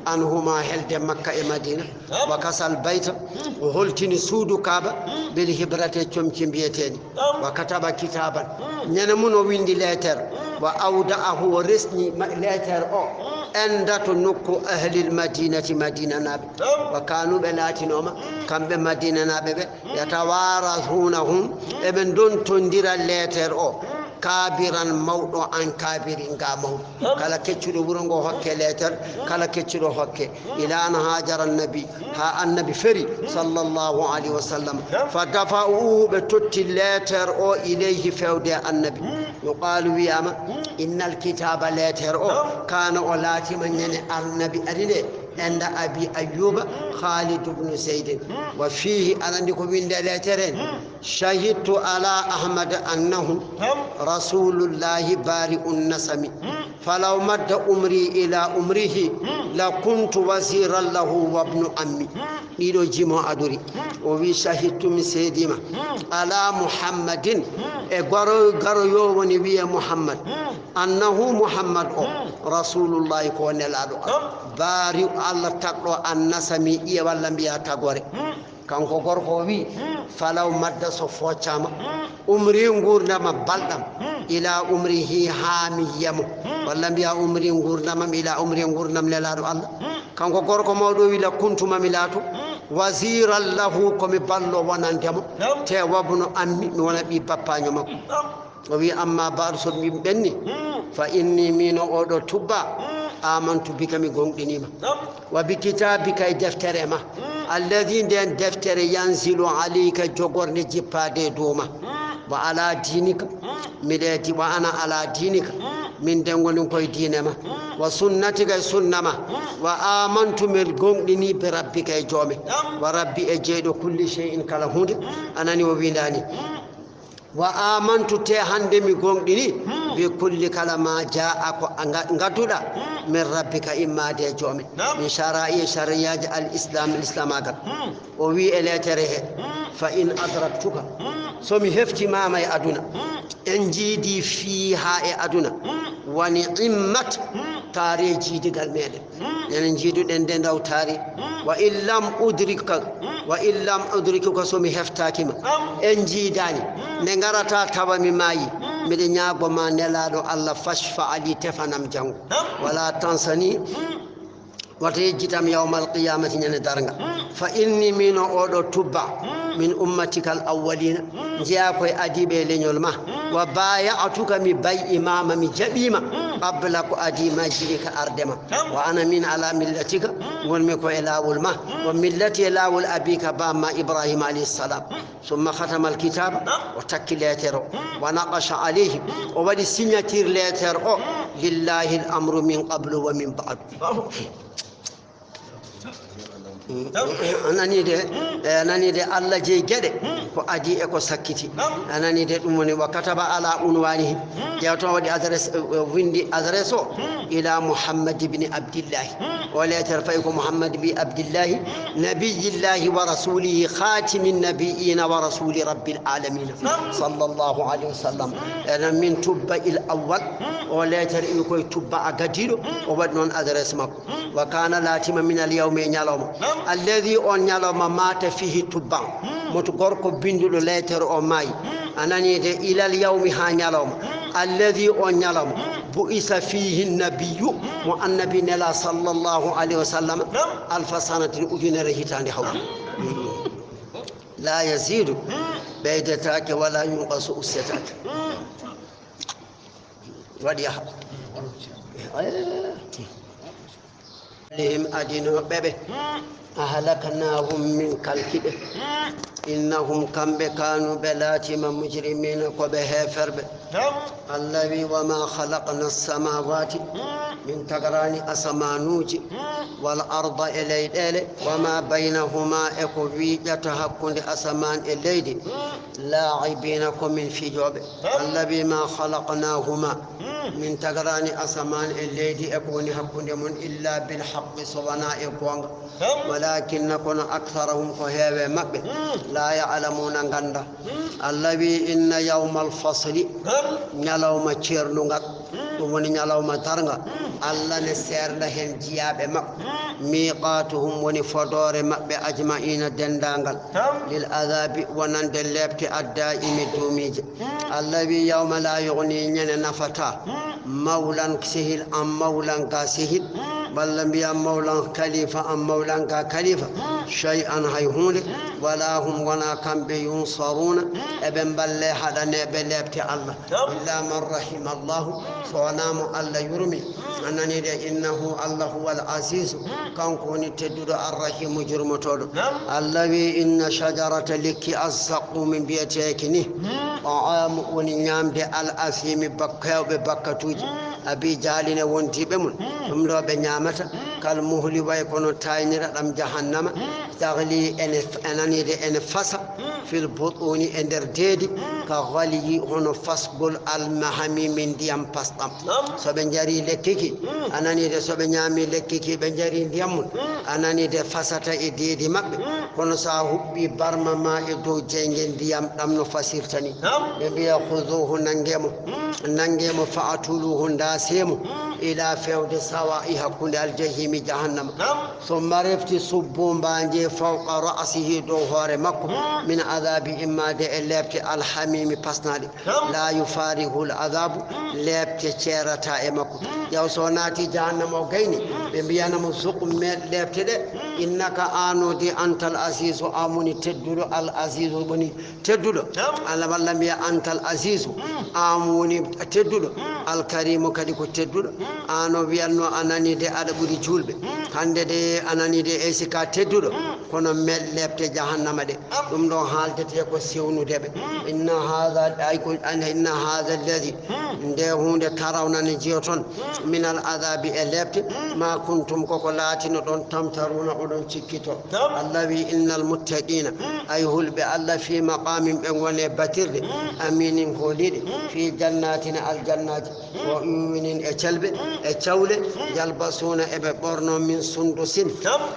anhuma, helde Makka e Madina. Wa kasal bayta, o holtini suudu Kaaba, bil hibrati, comci mbiyeteeni. Wa kataba kitaban, ñande mum o winndi leeter. Wa awda'ahu, o resni ma-, leeter o, enda, to nokku, ahlil Madinati, Madinanaaɓe. Wa kanu, ɓe laatinooma, kamɓe Madinanaaɓe ɓe, yatawarasuunahum, eɓe ndontondira leeter o, kabiran, mawɗo, an kabirin, ga mawɗo. Kala keccuɗo wuro ngo hokke leeter, kala keccuɗo hokke. Ila an hajara annabi, haa annabi feri, sallallahu alayhi wa sallam. Fa dafa'uhu, ɓe totti leeter o, ilayhi, fewde e annabi. Yuqalu, wiyaama, innal kitaba, leeter o, kana, o laatiima ñande annabi ari nde, enda Abi Ayyuba, Khalid ibn Zaydin. Wa fihi, aɗa anndi ko winndi e leeter en? Shahidtu ala Ahmad annahu rasulullahi bari'un nasami. Falaw madda umri ila umrihi, la kuntu waziran lahu wa ibnu ammi. Ɗiɗo jimo adori. O wi, shahidtu, mi seediima, ala Muhammadin, e garo, garoyoowo ne wiyee Muhammad. Annahu, Muhammad o, rasulullahi, ko nelaaɗo Allah. Bari'u, Allah tagɗo, an nasami, ƴiye walla mbiya tagore. Kanko gorko o wi, falaw madda, so foccaama, umri, nguurndam am, balɗam, ila umrihi, haa mi yiya mo. Walla mbiya umri ngurdamam ila umri ngurdam Nelaaɗo Allah. Kanko gorko mawɗo o wi la kuntuma mi laato. Waziran lahu ko mi ballo wonande mo. Te wabnu ammi mi wona ɓi bappaño makko. O wi amma baɗo so ɗum ɓenni. Fa inni mino oɗo tubba. Amantu bika mi gonɗinima. Wa bi kitabika e deftere ma. Alladi nden deftere yanzilu alayka jogorde jippaade e dow ma. Wa ala diinika miɗe di wa ana ala diinika. Min den gonin koye diine ma. Wa sunnatika e sunna ma. Wa amantu mi gonɗini bi rabbika e joome. Wa rabbi e jeyɗo kulli shay'in kala hunde. Anani o windani. Wa amantu te hande mi gonɗini. Bi kulli kala ma jaa ko gadduɗa. Min rabbika immaade e joome. Min shara'i e shari'aji al islam islamagal. O wi e leetere he. Fa in adraktuka so mi hefti mama e aduna. En jiidi fii ha e aduna. Wani immat taare jiidigal meɗen. Enen jiiduɗen nde ndaw taari. Wa in lam udrika wa in lam udrikuka so mi heftakima. En jiidani nde ngarata tawa mi maayi. Miɗe ñaago ma nelaɗo Allah fashfa ali tefanam jango. Wala tansani. Wata yejjitam yawmal qiyamati ñande darga. Fa inni mino oɗo tubba. Min ummatikal awwalina. Jeyaa koye adiiɓe e leñol ma. Wa baya'tuka mi bay imama mi jaɓima. Qabla ko adii ma jiɗi ka arde ma. Wa ana min ala millatika. Wonmi ko e laawol ma. Wa millati e laawol abika bamma ibrahima alayhi salam. Summa khatamal kitaba. O takki leetere o. Wa naqasha alayhi. O waɗi signature leetere o. Lillahi al amru min qablu wa min ba'du. Anani de. E anani de Allah jeyi geɗe. Ko adi e ko sakkiti. Anani de ɗum woni wa kataba ala unwanihi. Ƴeewto waɗi adresse windi adresse o. Ila muhammad ibni abdillahi. O leetere fayi ko muhammad bi abdillahi. Nabiyillahi wa rasulihi khatimi nabiyina wa rasuli rabbil alamina. Sallallahu alayhi wa sallam. Enen min tubba il awwal. O leetere imi koye tubba a gadiɗo. O waɗi noon adresse makko. Wa kana laatima min al yawmi e ñalawma. Alladi on ñalawma mata fihi tubban. Moto gorko binduɗo leetere o maayi. Anani de ilal yawmi ha ñalawma. Alladi on ñalawma. Bu'isa fihi nabiyu. Mo annabi nela sallallahu alayhi wa sallam. Alfa sanatin ujunere hitande hawri. La yazidu. Ɓeydetake wala yunqasu ussetake. Waɗi yaha. Alihim adinoɓe ɓe. Ahlaknahum min kalkiɓe. Innahum kamɓe kanu ɓe laatima mujrimina ko ɓe heferɓe. Allah wi wama khalaqna samawati. Min tagrani asamanuji. Wal arda e leyɗele. Wama baynahuma e ko wiƴata hakkunde asaman e leydi. Laibina ko min fijoɓe. Allah wi ma khalaqnahuma. Min tagrani asaman e leydi e ko woni hakkunde mum illa bil haqqi so wona e gonga. Walakinna kono aktharahum ko heewe maɓɓe. La ya'lamuna ganda. Allah wi inna yawmal fasli. Ñalawma ceernungal. Ɗum woni ñalawma darnga. Allah ne seernda heen jiyaaɓe makko. Miqaatuhum woni fodoore maɓɓe ajma'ina denndaangal. Lil adaabi wonande leepte addaa'imi duumiije. Allah wi yawma laa yughni ñande nafataa. Mawlan sehil am mawlan ga sehil. Walla mbiya mawlan kalifa am mawlan ga kalifa. Shay'an hay huunde. Wala hum wona kamɓe yunsaruna. Eɓe mballe haɗaneɓe leepte Allah. Illa man rahima Allahu, so wonaa mo Allah yurmi. A nanii de, innahu, Allah huwa al-azizu, kanko woni tedduɗo, ar-rahimu, jurmotooɗo. Allah wi, inna shajarata, lekki az-zaqumi mbiyeteeki ni, ta'amu, woni ñaamde al-asimi, bak-, heewɓe bakkatuuji, abi jahli ne wondiiɓe mum. Ɗum ɗo ɓe ñaamata, kal muhli, way kono taaynira ɗam jahannama, taghli, ene, a nanii de, ene fasa. Fil butuni, e nder deedi, ka ghaliyi, hono fasgol almahamimi ndiyam pasɗam. So ɓe njari lekki ki, a nanii de, so ɓe ñaami lekki ki, ɓe njari ndiyam mum, a nanii de, fasata e deedi maɓɓe. Kono so a huɓɓi barma ma e dow jeyge ndiyam ɗam no fasirta ni. Ɓe mbiya, khuzuhu, nange mo, nange mo, fa'tuluhu, ndaase mo, ila fewde sawa'i, hakkunde aljahim. mi jahannama. Summa refti subbu mbaje fawqa ra'sihi dow hoore makko. Min adabi immade e lepte alhamimi pasnaɗe. La yufarihul adabu, lepte ceerata e makko. Yaw so naati jahannama o gayni, ɓe mbiyanamo zuq meɗ lepte ɗe. Innaka anodi antal azizu, an woni tedduɗo, al azizu woni tedduɗo. Allah walla mbiya antal azizu, an woni tedduɗo, al karimu kadi ko tedduɗo. An o wiyanno a nani de aɗa ɓuri julɓe, hande de a nani de ey sika tedduɗo. Kono meɗ lepte jahannama ɗe, ɗum ɗon haaldete ko sewnude ɓe. Inna hadha ay ko an inna hadha alladhi, nde hunde tarawnani jiyoton, min al adabi e lepte, ma kuntum koko laatino ɗon tamtaruna oɗon cikkito. Allah wi innal muttaqina, ay hulɓe Allah fi maqamin ɓe ngone batirde, aminin holiɗe, fi jannatina aljannaji. Wa uyunin e calbe e cawle, yalbasuna eɓe ɓorno min sundusin,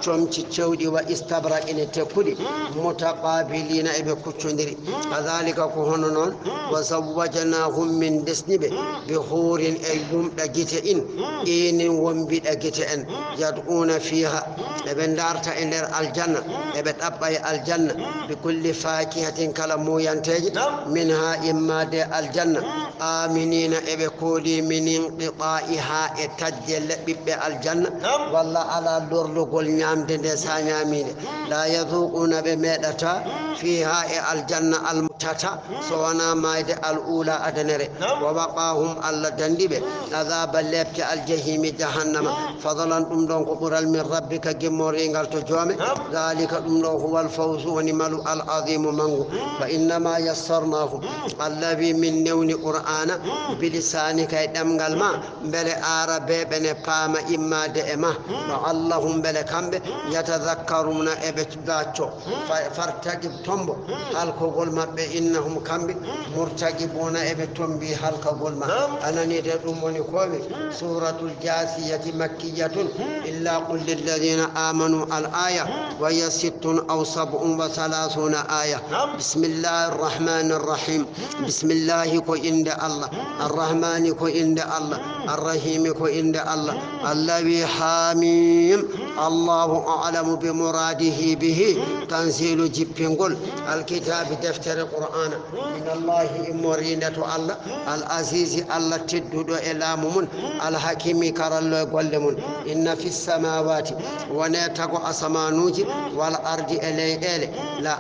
comci cewɗi wa istabraq ene tekkuɗi, mutaqabilina eɓe kuccodiri. Kadhalika ko hono noon, wa zawwajnahum min desni ɓe, bi hurin e yumɗa gite in, inin wombiɗa gite en, yad'una fiha, eɓe darta e nder aljanna, eɓe ɗaɓɓa e aljanna, bi kulli fakihatin kala muyanteje, minha immade aljanna, aminina eɓe kooli min inqita'iha e tajje le-, ɓiɓɓe aljanna, walla ala lorlugol ñamde nde sa ñaminde. La yazuquna ɓe meɗata fiha e aljanna almutata so wona mayde al ula adanere. Wa waqahum Allah dandiɓe adaba lepte aljahimi jahannama. Fadlan ɗum ɗon ko ɓural min rabbika gimmoringal to joome. Dhalika ɗum ɗo huwal fawzu woni malu al azimu mangu. Fa innama yassarnahu. Allah wi min newni Qur'ana bilisanika e ɗemngal ma, mbele aarabeeɓe ne paama immade e ma, la'allahum mbele kamɓe yatadhakkaruna eɓe bacco, fa-, fartaqib tombo halkogol maɓɓe, innahum kamɓe murtaqibuna eɓe tombi halkagol ma. A nani de ɗum woni kowe. Suratul Jasiyati makkiyatun, illa qul lilladhina amanu al aya, wa hiya sittun aw sab'un wa thalathuna aya. Bismillahir rahmanir rahim. Bismillahi ko innde Allah, Arrahmani ko innde Allah, Arrahimi ko innde Allah. Allah wi hamim. Allahu a'lamu bi muradihi bihi. Tanzilu jippingol alkitabi deftere Qur'ana. Min Allahi immorinde to Allah. Al azizi Allah tedduɗo e laamu mum. Al hakimi karallo e golle mum. Inna fis samawati wone tago asamanuuji, wal ardi e leyɗeele, la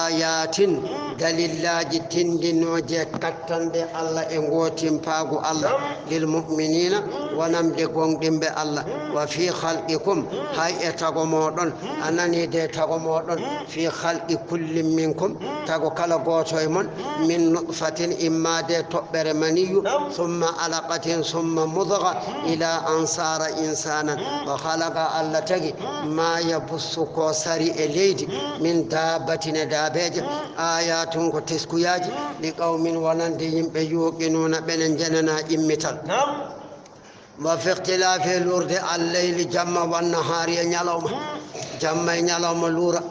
ayatin, dalillaaji tindinooje kattanɗe Allah e ngootimpaagu Allah, lil mu'minina, wonande goongɗinɓe Allah, wa fi khalqikum, hay e tago mooɗon, a nanii de tago mooɗon, fi khalqi kullin minkum, tago kala gooto e mon, min nutfatin, immaade toɓɓere maniyu, summa alaqatin, summa mudga, ila an sara insanan. Wa khalaqa, Allah tagi, ma yabussu, ko sari e leydi, min dabbatin, e daabeeje, ayatun, ko teskuyaaji, li qawmin, wonande yimɓe, yuqinuna, ɓene njenana immital. Wa fi ikhtilafi lurde al-layli, jamma, wan nahari, e ñalawma. Jamma e ñalawma luura.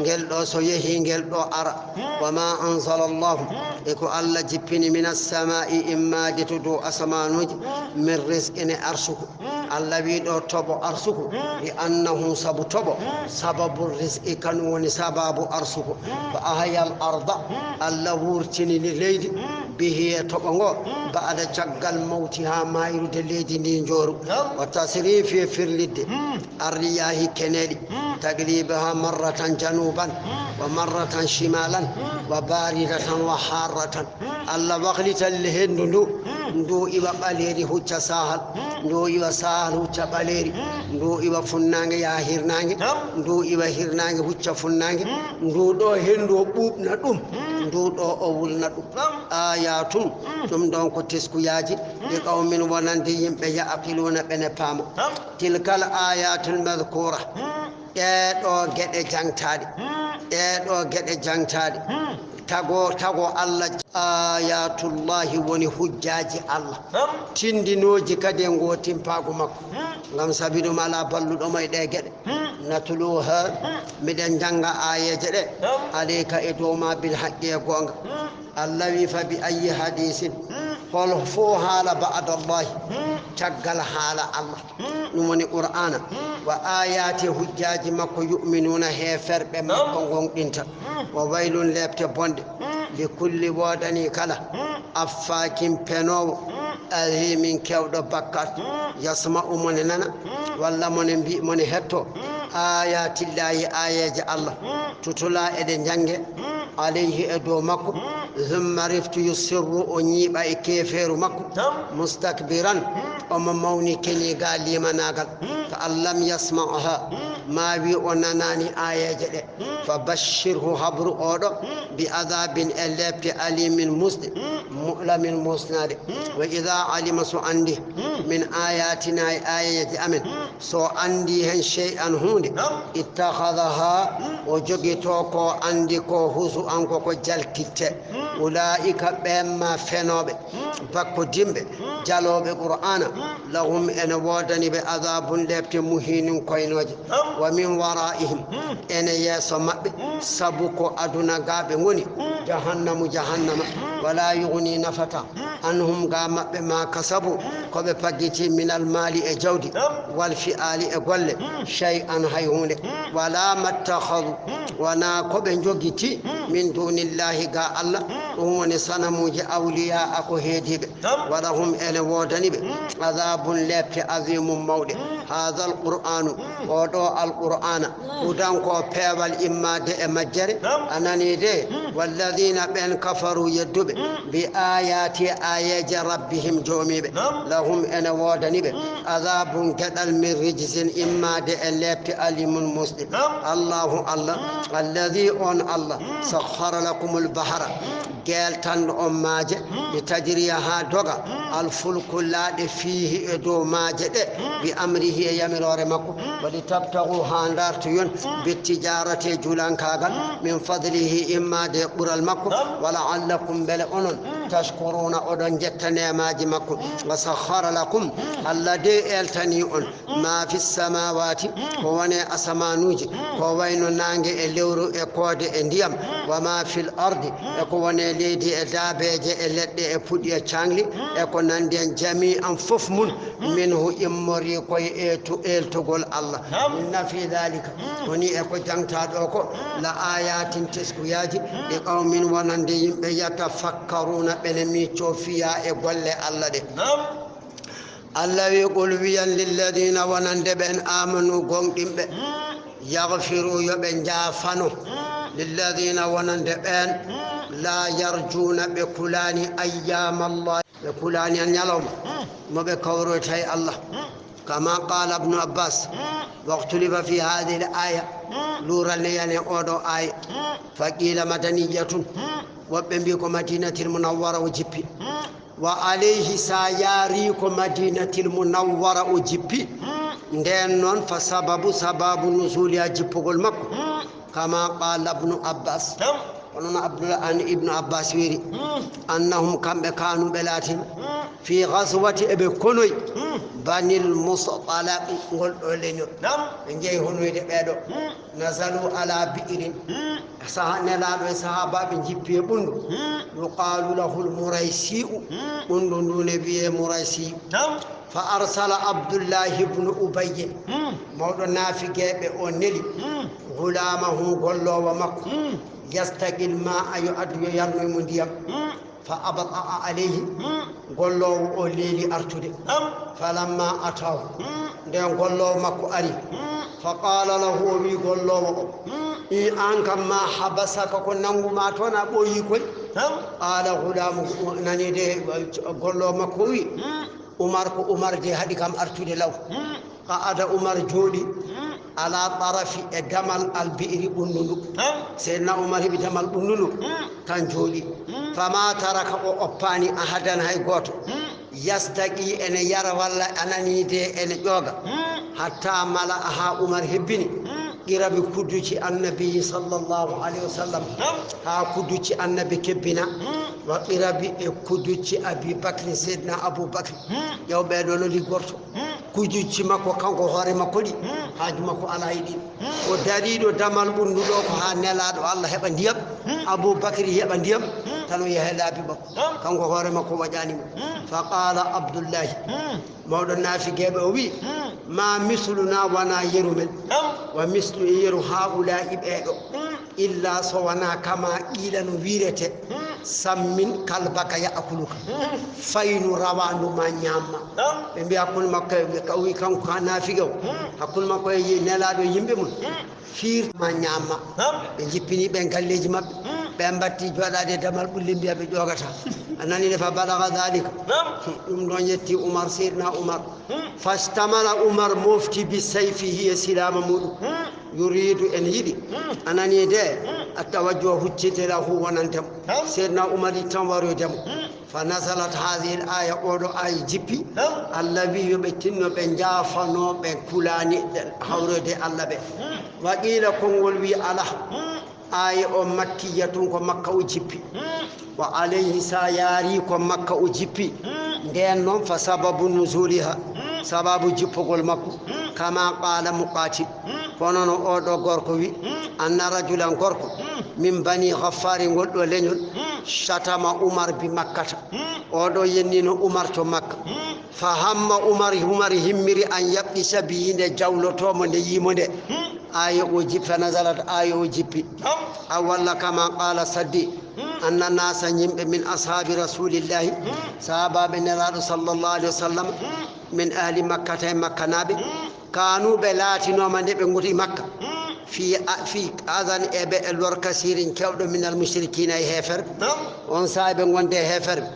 Ngel ɗo so yehi, ngel ɗo ara. Wa ma anzala Allahu, e ko Allah jippini, min as-samai, immaade to dow asamanuuji, min rizqin, e arsuku. Allah wi ɗo toɓo arsuku, li annahu, sabu toɓo, sababu rizqi, kanum woni sababu arsuku. Fa ahya al-arda, Allah wurtini leydi, bihi, e toɓo ngo, ba'da, caggal, mawtiha, mayrude leydi ndi njooru. Wa tasrifi, e firlidde, arriyahi, keneeli, taglibuha marratan januban, wa marratan shimalan, wa baridatan wa harratan. Allah waklita henndu ndu, ndu iwa ɓaleeri hucca sahal, ndu iwa sahal hucca ɓaleeri, ndu iwa funnaange yaha hirnaange, ndu iwa hirnaange hucca funnaange, ndu ɗo henndu o ɓuuɓna ɗum, ndu ɗo o wulna ɗum. Ayatun, ɗum ɗon ko teskuyaaji, li qawmin, wonande yimɓe, ya'qiluna, ɓene paama. Tilkal ayatul madhkura, ɗee ɗo geɗe jaŋtaaɗe, ɗee ɗo geɗe jaŋtaaɗe, tago, tago Allah, ayatullahi, woni hujjaaji Allah, tindinooji kadi e ngootimpaagu makko, ngam sabi ɗum alaa balluɗo mo e ɗee geɗe. Natluha, miɗen jannga aayeeje ɗe, alayka, e dow ma, bil haqqi, e goonga. Allah wi, fa bi ayyi hadisin, hol fo haala, ba'dallahi, Caggal haala Allah, ɗum woni Qur'aana, wa aayaati, hujjaaji makko, yu'minuuna, heeferɓe makko ngonɗinta. Wa waylun, leepte bonɗe, li kulli, woodanii kala, affaakin, penoowo, ahiimin, keewɗo bakkaat, yasma'u, mo ne nana, walla mo ne mbi-, mo ne hetto, aayaatillaahi, aayeeje Allah, tutula, eɗe njannge, alayhi, e dow makko, summa reftu yusirru, o ñiiɓa e keefeeru makko, mustakbiran, omo mawni keni ga limanaagal, ka an lam yasma'ha, ma wi o nanaani aayeeje ɗe, fa bashirhu, habru oɗo, bi adabin, e lepte, alimin, musɗe, mu'lamin, musnaade. Wa ida alima, so anndi, min ayatina, e aayeeje amen, so anndi hen shay'an, huunde, ittakhadaha, o jogito ko anndi ko husu an, ko ko jaltitte. Ulaa'ika, ɓeen ma fenooɓe, bakkodinɓe, jalooɓe Qur'aana, lahum, ene woodani ɓe, adabun, lepte, muhinun, koynooje. Wa min wara'ihim, ene yeeso maɓɓe, sabu ko aduna ga ɓe ngoni, jahannamu, jahannama. Wala yughni, nafata, anhum, ga maɓɓe, ma kasabu, ko ɓe paggiti, minal maali, e jawdi, wal fi'ali, e golle, shay'an, hay huunde. Wala mattakhadhu, wona ko ɓe jogiti, min dunillahi, ga Allah, ɗum woni sanamuuji, awliya, ko heediiɓe. Wa lahum, ene woodani ɓe, adabun, lepte, azimun, mawɗe. Hadha alqur'anu, oɗo alqur'aana, hudan, ko peewal, immaade e majjere, a nani de, walladina, ɓen, kafaru, yedduɓe, bi ayati, ayeeje, rabbihim, joomiiɓe, lahum, ene woodani ɓe, adabun, geɗal, min rijsin, immaade e lepte, alimun, musɗi. Allahu, Allah, alladi, on Allah, sakhara lakumul bahra, geeltanɗo on maaje, li tajriya, haa doga, al fulku, laaɗe, fiihi, e dow maaje ɗe, bi amrihi, e yamiroore makko, wa li tabtagu, haa ndartoyon, bi tijarati, e julankaagal, min fadlihi, immaade e ɓural makko, wa la'allakum, mbele onon, tashkuruna, oɗon njetta neemaaji makko, wa sakhara lakum, Allah de eltani on, ma fi samawati, ko woni e asamaanuuji, ko wayno naange e lewru e koode e ndiyam, wa ma fil ardi, e ko woni e leydi e daabeeje e leɗɗe e puɗi e caangli, e ko nanndi en, jami'an, fof mun, minhu, immori koye e to-, eltugol Allah. Inna fi dhalika, woni e ko jangtaa ɗo ko, la ayatin, teskuyaaji, li qawmin, wonande yimɓe, yatafakkaruna, ɓene miccoo, fiya, e golle Allah ɗe. Allah wi, qul, wiyan, lilladina, wonande ɓen, amanu, gonɗinɓe, yaghfiru, yo ɓe njaafano, lilladina, wonande ɓen, la yarjuna, ɓe kulaani, ayyama Allah, ɓe kulaani an ñalawma mo ɓe kawroyta e Allah. Kama qala Ibnu Abbas, waqtulifa fi hadhihi al aya, luural ne yani e oɗo aya. Fa qila madaniyatun, woɓɓe mbi ko Madinatil Munawwara o jippi. Wa alayhi, sa yaari ko Madinatil Munawwara o jippi, nden noon, fa sababu, sababu nuzuliha, jippugol makko, kama qala Ibnu Abbas, kono no Abdullah an Ibnu Abbas wiri, annahum, kamɓe, kanu, ɓe laatin, fi ghazwati, eɓe konoy, Banil Mustalaq, ngol ɗo leñol. Ɓe njehi honoyde ɓeeɗo. Nazalu ala bi'rin. Saha-, Nelaaɗo e sahaabaaɓe njippi e ɓunndu. Yuqaalu lahul Muraysi'u. Ɓunndu ndu ne wiyee Muraysi'u. Fa arsala Abdullahi ibnu Ubayyin. Mawɗo naafigeeɓe o neli. Gulaamahu, golloowo makko. Yastaqil ma'a, yo addu, yo yarnoy mo ndiyam. Fa abta'a alayhi, golloowo o leeli artude. Falamma ataahu, nden golloowo makko ari. Fa qaala lahu, o wi golloowo o, i an kam, ma habasaka, ko nangu ma toon a ɓooyi koy? Qaala gulaamu, nani de, golloowo makko wi, Umar, ko Umar de haɗi kam artude law. Qa'ada, Umar jooɗi, ala tarafi, e damal, al bi'ri, ɓunndu ndu. Seydina Umar heɓi damal ɓunndu ndu, tan jooɗi. Fama taraka, o oppaani ahadan, hay gooto. Yastaqi, ene yara walla anani de ene ƴooga. Hatta mala, haa Umar hebbini. Qirabi kuduci Annabi sallallahu alayhi wa sallam. Haa kuduci Annabi kebbina. Wa qirabi, e kuduci Abi Bakri, Seydina Abu Bakri. Ƴeew ɓeeɗo no liggorto. Kuduci makko kanko hoore makko ɗi. Haaju makko alaa e ɗin. O dariiɗo damal ɓunnduɗo ko haa Nelaaɗo Allah heɓa ndiyam, Abuu Bakri heɓa ndiyam, tan o yaha e laabi makko. Kanko hoore makko waƴaani mo. Fa qaala Abdullahi, mawɗo naafigeeɓe o wi'i, ma misluna wonaa yeru men, wa mislu e yeru haa'ulaa'i ɓee ɗoo. Illa so wonaa kama qiila no wiirete, sammin kalbaka ya'kuluka. Faynu rawaandu ma ñaamma. Ɓe mbiya hakkunde makko e, ka o wi kanko ka naafige o, hakkunde makko e nelaaɗo yimɓe mum, fiir ma ñaamma. Ɓe jippini ɓen galleeji maɓɓe. Ɓe mbatti jooɗaade e damal ɓulli mbiya ɓe ƴoogata. A nani ne fa balaga dalika. Ɗum ɗon yetti Umar, Seydina Umar. Fastamala Umar mofti bi sayfihi e silaama muɗum. Yuridu en yiɗi. Anani de, attawajjuha huccitira hu wonantemo. Seydina Umar yi tan waroydemo. Fa nazalat hadhihi al aya, oɗo aya jippi. Allah wi yo ɓe tinno ɓe njaafano ɓe kulaani hawroyde Allah ɓe. Wa qila konngol wi ala. Aaya o makkiyatun ko Makka o jippi. Wa alayhi sa yaari ko Makka o jippi. Nden noon fa sababu nuzuliha, sababu jippogol makko, kama qala Muqatil, kono no oɗo gorko wi, anna rajulan gorko, min bani Ghaffari ngol ɗo leñol, shatama Umar bi Makkata. Oɗo yennino Umar to Makka. Fa hamma Umar, Umar himmiri an yaɓɗisa bihi nde jawlotomo nde yimo nde. Aaya o jippi, fa nazalat aaya o jippi. Aw walla kama qala Saddi, anna nasa yimɓe min ashabi rasulillahi, sahabaɓe Nelaaɗo sallallahu alayhi wa sallam, min ahli Makkata e Makkanaaɓe, kanu ɓe laatinooma nde ɓe ngoti Makka. Fi a-, fi azan e ɓe e lor kasirin kewɗo minal mushrikina e heeferɓe. On saa'i ɓe ngonde e heeferɓe.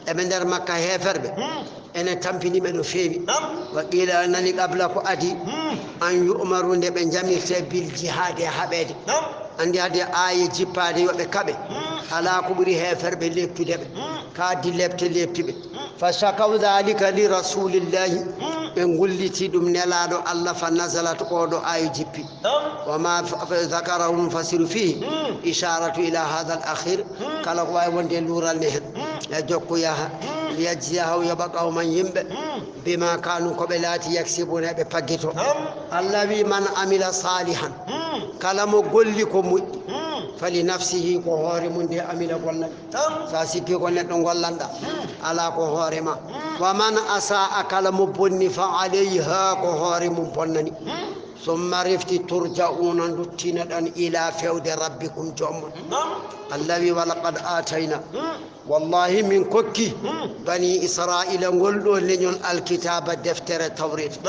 Eɓe nder Makka heeferɓe. Ene tampini ɓe no feewi. Wa qila nani qabla ko adi. An yu'maru nde ɓe jamirte bil jihaadi e haɓeede. Andi hade aaye jippaade yo ɓe kaɓe. Alaa ko ɓuri heeferɓe leptude ɓe. Ka di lepte lepti ɓe. Fa shakaw dhalika li rasulillahi. Ɓe ngulliti ɗum Nelaaɗo Allah fa nazalat oɗo aaye jippi. Wa ma zakarahum fasiru fihi isharatu ila hadha al akhir. Kala ko waawi wonde luural ne hen. E jokku yaha. Liyajziya haw yoɓa qawman yimɓe. Bima kanu ko ɓe laati yaksibuna ɓe paggito. Allah wi man amila salihan. Kala mo golli ko moƴƴi. Fali nafsihi ko hoore mum de amila gollani. Sa sikki ko neɗɗo gollanɗa. Ala ko hoore ma. Wa man asa'a kala mo bonni fa alayha ko hoore mum bonnani. Summa refti turja'una nduttinoɗon ila fewde rabbikum joom mon. Allah wi walaqad atayna. Wallahi min kokki bani Israila ngol ɗo leñol alkitaba deftere tawreta.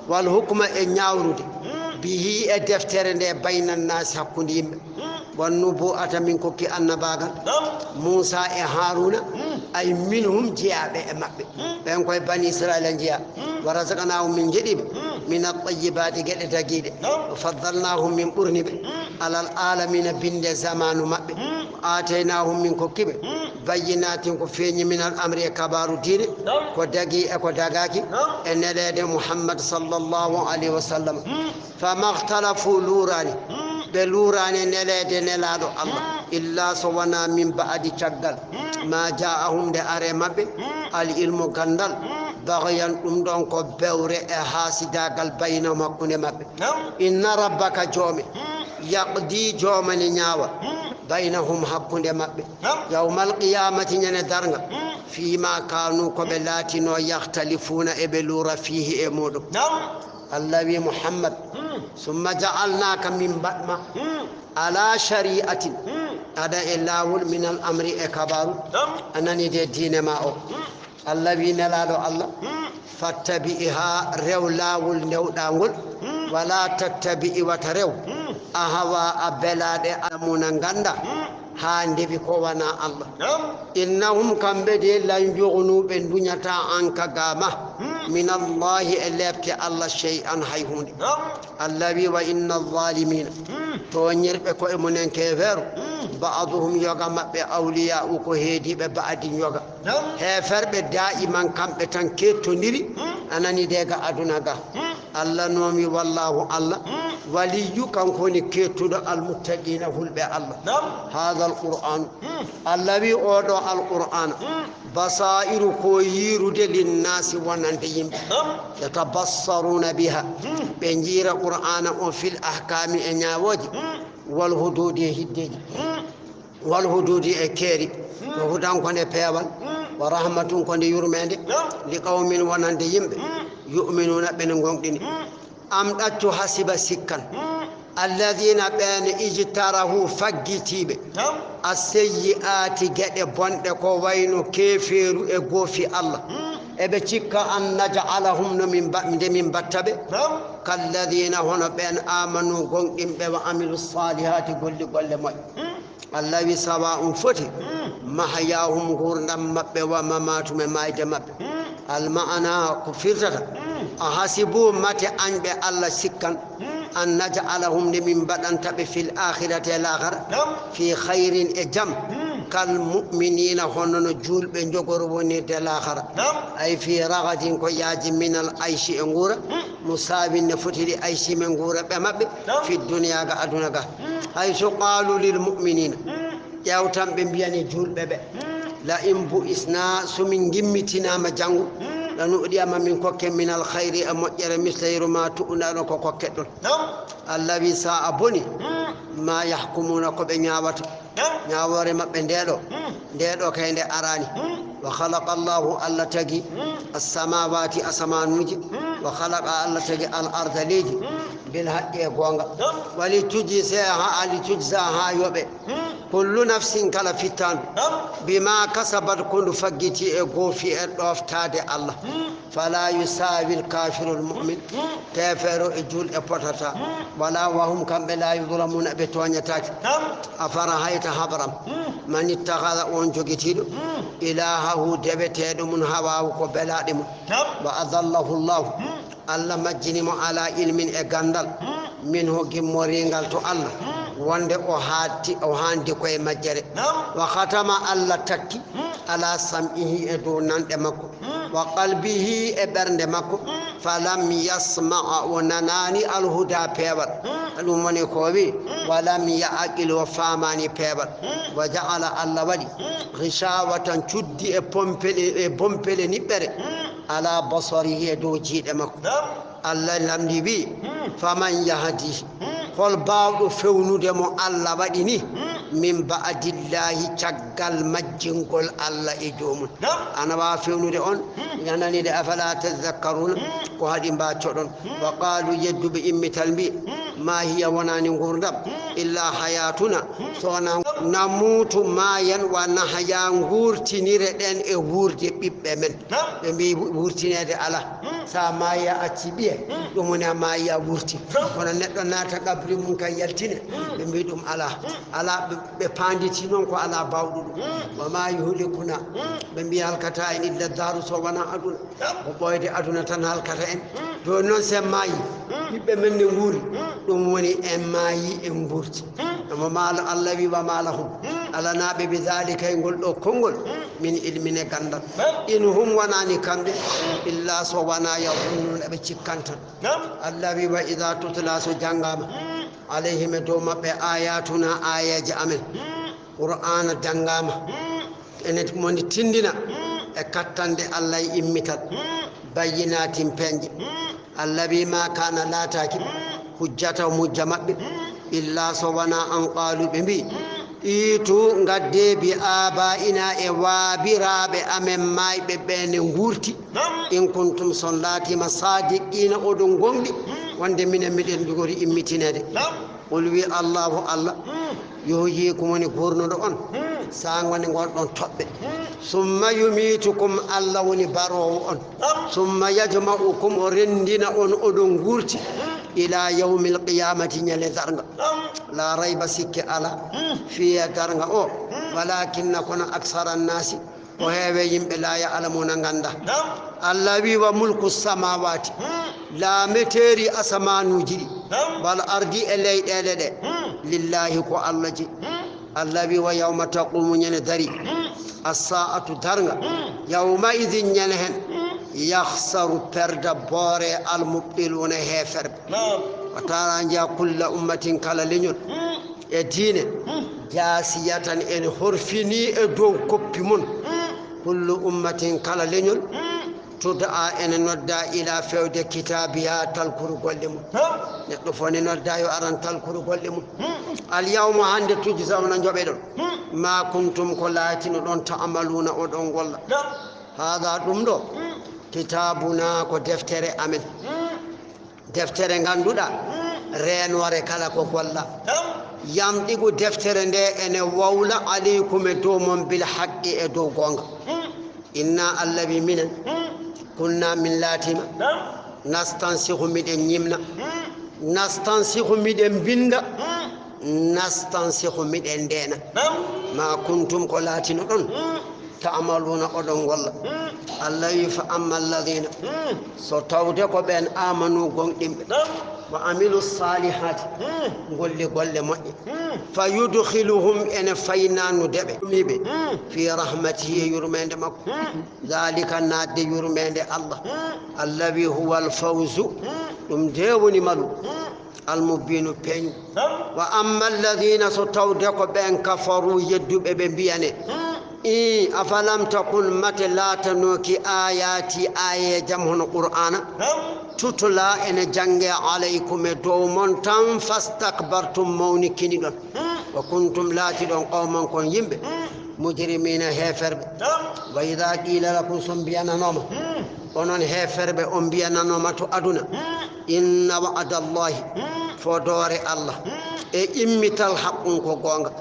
Wal hukma e ñawrude. Bihi e deftere nde bayna nasi hakkunde yimɓe. Wan nubuwata min kokki annabaagal. Muusa e Haruna ay minhum jeyaaɓe e maɓɓe. Ɓen koye bani Israila jeya. Wa razaqnahum min jeɗiɓe. Min at-tayyibati geɗe dagiɗe. Wa faddalnahum min ɓurni ɓe. Alal alamina binde zamanu maɓɓe. Wa ataynahum min kokki ɓe. Bayyinatin ko feeñi minal amri e kabaru diine. Ko dagi e ko dagaki. E neleede Muhammad sallallahu alayhi wa sallam. Fama ikhtalafu luuraani, ɓe luuraani neleede nelaaɗo Allah, illa so wonaa min ba'di caggal, ma ja'ahum nde are maɓɓe, al ilmu ganndal, baghyan ɗum ɗon ko bewre e haasidaagal baynahum hakkunde maɓɓe. Inna rabbaka joome, yaqdi joomani ñaawa, baynahum hakkunde maɓɓe, yawmal qiyamati ñande darnga, fima kanu ko ɓe laatino yakhtalifuuna e ɓe luura fiihi e muɗum. Allah wi Muhammad, summa ja'alnaka min baɗma ala shari'atin, aɗa e laawol minal amri e kabaru, a nani de diine ma o. Allah wi nelaaɗo Allah, fattabi'iha rew laawol ndewɗa ngol, wala tattabi'i wata rew, ahawa a belaaɗe amuna ganda, haa ndewi ko wona Allah. Innahum kamɓe de lan yughnu ɓe duñata anka gama min Allahi e lepte Allah shay'an hay hunde. Allah wi wa inna zalimina tooñirɓe koye mumen keefeero ba'duhum yoga maɓɓe awliya'u ko heediiɓe ba'din yoga. Heeferɓe daa'iman kamɓe tan kettondiri a nani de ga aduna ga. Allah noomi wallahu Allah Waliyyu, kanko woni keettuɗo almuttaqiina, hulɓe Allah. Naam. Haadal Qur'aanu. Mm. Allah wi, oo ɗoo Alqur'aana. Mm. Basaa'iru, ko yiirude, linnaasi, wonande yimɓe. Naam. Yatabassaruuna biha. Mm. Ɓe njiira Qur'aana on fil ahkaami, e ñaawooje. Mm. Wal huduudi, e hiddeeji. Mm. Wal huduudi, e keeri. Mm. Ko hudan ko nde peewal. Mm. Wa rahmatun, ko nde yurmeende. Naam. Li qawmin, wonande yimɓe. Mm. Yu'minuuna, ɓe ne ngoonɗini. Mm. Am ɗaccu, hasiba, sikkan. Mm. Alladina, ɓeen, ijtarahu, faggitiiɓe. Naam. Asseyyi'aati, geɗe bonɗe, ko wayno keefeeru e goofi Allah. Mm. Eɓe cikka an naj'alahum, no min ba-, nde min mbatta ɓe. Naam. Kalladina, hono ɓeen, aamanu, goonɗinɓe, wa amilu saalihaati, golli golle moƴƴe. Mm. Allah wi, sawa'un, foti, mm, mahyaahum, nguurndam maɓɓe, wa mamaatuhum, e maayde maɓɓe. Mm. Almaana ko firtata, mm, a hasibu, mate añɓe Allah sikkan, mm, an naj'alahum, nde min mbaɗanta ɓe, fil aakhirati, e laakara, naam, fi khayrin, e jam, mm, kal mu'miniina, hono no juulɓe njogori wonirde laakara. Naam. Ay fi ragadin, ko yaaji, minal ayshi, e nguura, mm, musaawin, no fotiri ayshi, men nguura ɓe maɓɓe, naam, fi duniya, ga aduna ga. Mm. Haysu qaalu lil mu'miniina. Mm. Ƴeewtan ɓe mbiyani juulɓe ɓe. Mm. La in bu'isna, so min ngimmitinaama janngo, mm, la nu'diyannama, min kokken, minal khayri, e moƴƴere, misleyru ma tu'duna, ko kokkeɗon. Naam. Allah wi, sa a boni, mm, ma yahkumuna, ko ɓe ñaawata. Naam. Ñaawoore maɓɓe nde ɗo, mm, nde ɗo kay nde araani. Mm. Wa khalaqa Allahu, Allah tagi, mm, as-samawati, asamanuuji, mm, wa khalaqa, Allah tagi, al arda, leydi, mm, bil haqqi, e goonga. Naam. Wa li tujza, ha, li tujza, ha yoɓe. Mm. Kullu nafsin, kala fittaandu, naam, bima kasabat, ko ndu faggiti e goofi e ɗooftaade Allah. Mm. Fala yusawil kafirul mu'min. Mm. Keefeero e juulɗo potata. Mm. Wala wa hum, kamɓe, la yuzlamuna, ɓe tooñataake. Naam. Afara'ayta, habram. Mm. Man ittakhadha, on jogitiiɗo, mm, ilahahu, deweteeɗo mum, hawahu, ko belaaɗe mum. Naam. Wa adallahu Allahu. Mm. Allah majjini mo ala ilmin, e ganndal, mm, minhu, gimmoriingal to Allah, mm, wonde o haatti, o haandi koye majjere. Naam. Wa khatama, Allah takki, mm, ala sam'ihi, e dow nanɗe makko, mm, wa qalbihi, e ɓernde makko, mm, falam yasma, o nanaani, alhuda, peewal. Mm. Ɗum woni ko o wi, mm, walam ya'qil, o faamaani peewal. Mm. Wa ja'ala, Allah waɗi, mm, ghishawatan, cuddi e pompele, e bompele niɓɓere, mm, ala basarihi, e dow jiiɗe makko. Naam. Allah lamndi wi, hmm, faman yahdi, hmm, hol baawɗo fewnude mo Allah waɗi ni, hmm, min ba'dillahi, caggal majjingol Allah e joomum? Naam. Ana waawa fewnude on? Hmm. Nanani de, afala tazakkaruna? Hmm. Ko haɗi mbaaccoɗon? Hmm. Wa qaalu, yedduɓe immital mbi, hmm, ma hiya, wonaani nguurndam, hmm, illa hayatuna, hmm, so wonaa namuutu, maayen, wa nahya, nguurtinire ɗen e wuurde ɓiɓɓe men. Naam. Ɓe mbi, wu-, wurtineede alaa. Mm. So a maayi a acci ɓiye, mm, ɗum woni a maayi a wurti. Naam. Kono neɗɗo naata qabri mum kan yaltine, mm, ɓe mbi ɗum alaa. Mm. Alaa, ɓe, ɓe paanditi noon ko alaa baawɗo ɗum. Mm. Wa ma yuhlikuna. Mm. Ɓe mbi halkata en illa dahru so wonaa aduna. Naam. Ko ɓooyde aduna tan halkata en. Mm. Jooni noon so en maayi, mm, ɓiɓɓe men ne nguuri, mm, ɗum woni en maayi en nguurti. Mm. Omo maalo Allah wi, wa ma lahum. Mm. Alanaaɓe bi dhalika e ngol ɗo konngol. Mm. Min ilmin e ganndal. Naam. In hum wonaani kamɓe. Mm. Illa so wonaa yadhunnuna ɓe cikkan tan. Naam. Allah wi, wa idha tutla so janngaama. Mm. Alayhim e dow maɓɓe ayatuna aayeeje amen. Mm. Qur'aana janngaama. Mm. Ene moni tindina, mm, e kattanɗe Allah e immital. Mm. Bayyinatin peeñɗe. Mm. Allah wi ma kana laataaki, mm, hujjata hujja maɓɓe, mm, illa so wonaa an qaalu ɓe mbi, mm, iitu ngadde bi abaina e waabiraaɓe amen maayɓe ɓe ne nguurti. Naam. In kuntum son laatiima sadiqina oɗon gonɗi, mm, wonde minen miɗen jogori immitineede. Naam. Qul wi Allahu Allah, mm, yuhyikum woni guurnuɗo on, mm, saanga nde ngonɗon toɓɓe. Mm. Summa yumitukum, Allah woni baroowo on. Naam. Summa yajma'ukum, o renndina on oɗon nguurti. Mm. Ila yawmil qiyamati, ñande darnga. Naam. La rayba, sikke alaa, mm, fiya, darnga o. Mm. Walakinna, kono, aksara nnaasi, ko heewe yimɓe, la ya'lamuna, ngannda. Naam. Allah wi, wa mulku samawati, hmm, laameteeri asamanuuji ɗi, naam, wal ardi e leyɗeele ɗe, hmm, lillahi ko Allah ji. Hmm. Allah wi, wa yawma taqumu, ñande dari, hmm, as-sa'atu, darnga, hmm, yawma idin, ñande hen, hmm, yakhsaru, perda, boore, al mubtiluna, heeferɓe. Naam. Wa tara njiya kulla ummatin kala leñol e diine, jaasiyatan ene horfini e dow koppi mum. Kullu ummatin kala leñol, tudaa ene nodda ila fewde kitaabiha talkuru golle mum. Neɗɗo fof ne nodda yo aran talkuru golle mum. Al yawma hannde tujzawna njoɓeɗon. Ma kuntum ko laatinoɗon ta'maluna oɗon golla. Hada ɗum ɗo, kitabuna ko deftere amen. Deftere ngannduɗaa, reenoore kala ko golla. Yamɗigu deftere nde ene wawla aleykum e dow mon bil haqqi e dow goonga. Inna allawi minen, kunna min laatima, nastansihu miɗen ñimna, nastansihu miɗen binda, nastansihu miɗen ndeena. Ma kuntum ko laatino ɗon. Ta'maluna oɗon golla. Allah wi fa amma alladhina, so tawde ko ɓen amanu gonɗinɓe, wa amilu salihati, golli golle moƴƴe, fa yudkhiluhum ene faynanude ɓe, ɗumiɓe, fi rahmatihi e yurmende makko. Dhalika naatde yurmende Allah, alladhi huwa al fawzu, ɗum de woni malu. Almubinu peeñu. Wa amma alladhina, so tawde ko ɓen kafaru yedduɓe ɓe mbiyane, i afalam takun mate laatanooki ayati ayeejam hono qur'ana, tutla ene jannge alaykum e dow mon tan fastakbartum mawnikiniɗon, wa kuntum laatiɗon qawman kon yimɓe, mujrimina heeferɓe. Wa idha qila lakum, so mbiyananoma onon heeferɓe, on mbiyananoma to aduna, inna wa'adallahi, fodoore Allah, e immital haqqun ko goonga,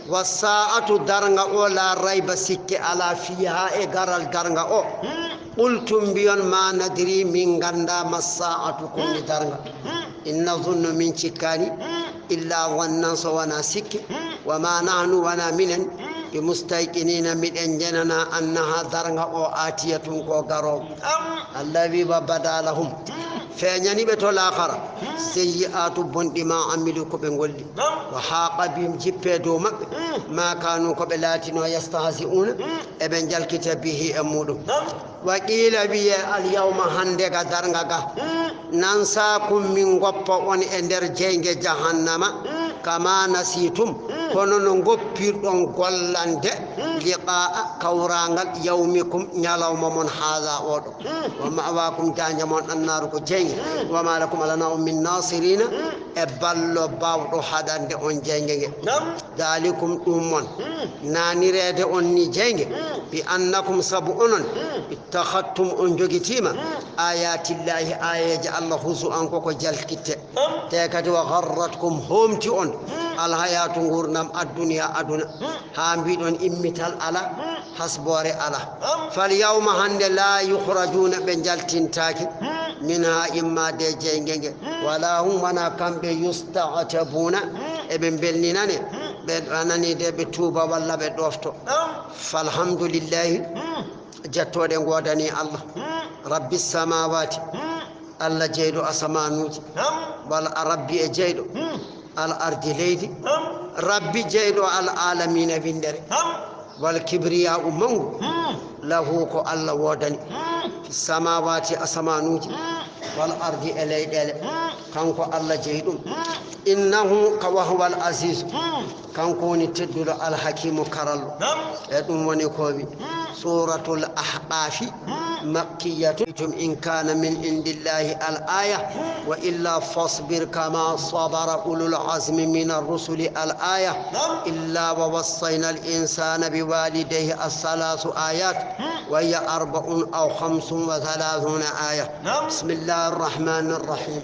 wa sa'atu darnga o la rayba sikke ala fiha e garal darnga o, qultum mbiyon ma nadri min ganda ma sa'atu koni darnga, inna zunnu min cikkani illa wannan so wana sikke, wa ma nahnu wana minen, bi mustayqinina miɗen jenana annaha darnga o atiyatun ko garowo. Allah wi wa bada lahum, feeñani ɓe to laakara, seyyi'atu bonɗi ma amilu ko ɓe golli, wa haqa bihim jippe dow maɓɓe, ma kanu ko ɓe laatino yastahzi'una eɓe jalkita bihi e muɗum. Wa qila wiye al yawma hande ga darnga ga, nansaakum min goppa on e nder jeynge jahannama, kama nasitum, kono no goppirɗon gollande, liqa'a kawrangal yawmikum ñalawma mon haada oɗo, wa ma'wakum jaanja mon annaaru ko jeynge, wa ma lakum alana on min nasirina, e ballo bawɗo haɗande on jeynge nge. Dalikum ɗum mon, nanirede on ni jeynge, bi annakum sabu onon, ittakhadtum on jogitiima, ayatillahi ayeeje Allah huzuan koko jalkitte. Te kadi wa gharratkum homti on, alhayatu ngurdam adduniya aduna, ha mbiɗon immital ala, hasbore ala. Fal yawma hande la yukhrajuna ɓe jaltintaake, minha imma de jeynge nge, wala hum wana kamɓe yusta'tabuna eɓe belninane, ɓe anani de ɓe tuuba walla ɓe ɗofto. Falhamdulillahi, jettoɗe godani Allah, rabbis samawati, Allah jeyɗo asamanuji, wal rabbi e jeyɗo al ardi leydi, rabbi jeyɗo al alamina windere, wal kibriya u mangu, lahu ko Allah wodani, fi samawati asamanuji, wal ardi e leyɗele, kanko Allah jeyi ɗum. Innahu ka wahwal azizu, kanko woni tedduɗo alhakimu karallo. E ɗum woni ko wi suratul ahqafi, makkiyatun. In kana min indillahi al aya, wa illa fasbir kama sabara ulul azmi min ar-rusuli al aya, illa wa wassayna al insana bi walidayhi as-salasu ayat, wa hiya arba'un aw khamsun wa thalathuna aya. Bismillahir rahmanir rahim.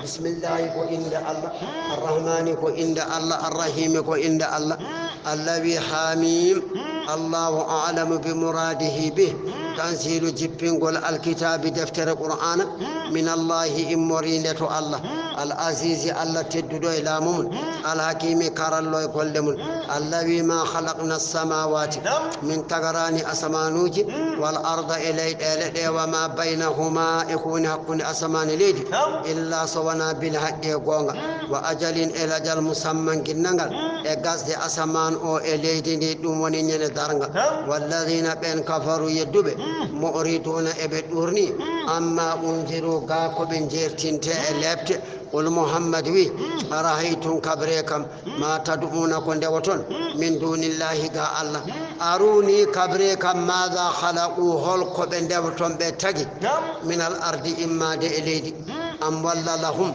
Bismillahi ko innde Allah, arrahmani ko innde Allah, arrahimi ko innde Allah. Allah wi hamim. Allahu a'lamu bi muradihi bih. Tanzilu jippingol alkitabi deftere Qur'ana min Allahi immorinde to Allah. Al azizi Allah tedduɗo e laamu mum. Al hakimi karallo e golle mum. Allah wi ma khalaqna samawati. Min tagarani asamanuji wal arda e leyɗele ɗe wa ma baynahuma e ko woni hakkunde asamaan e leydi. Illa so wona bil haqqi e goonga. Wa ajalin e lajal musamman ginnangal e gasde asamaan o e leydi ndi ɗum woni ñande darnga. Walladina ɓen kafaru yedduɓe mu'riduna eɓe ɗurni amma unziru ga ko ɓe jertinte e lepte. Qul Muhammad wi, "Arahaytum, kabre kam, ma tad'una, ko ndewoton, min dunillahi, ga Allah. Aruni, kabre kam, madha khalaqu, hol ko ɓe ndewoton ɓe tagi, min al ardi, immade e leydi. Am walla lahum,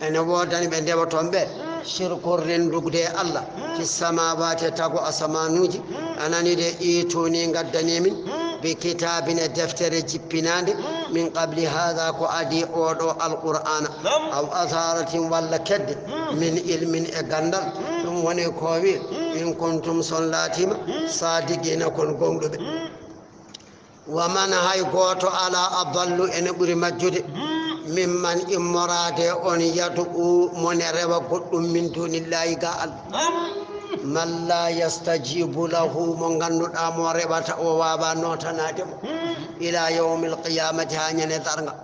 ene woodani ɓe ndewoton ɓe, shirkun, renndugde e Allah, fi samawati, e tago asamanuuji. Anani de, ituni, ngaddani min, bi kitabin, e deftere jippinaande, min qabli hadha, ko adi oɗo Alqur'aana, aw atharatin, walla kedde, min ilmin, e ganndal." Ɗum woni ko wi, "In kuntum, son laatima, sadiqina, kon gonɗuɓe." Wa man, hay gooto alaa, adallu, ene ɓuri majjude, mimman, immoraade on, yad'u, mo ne rewa goɗɗum, min dunillahi, ga Allah. Man la yastajibu lahu, mo ngannduɗaa mo rewata, o waawaa nootanaade mo, ila yawmil qiyamati, haa ñande darnga.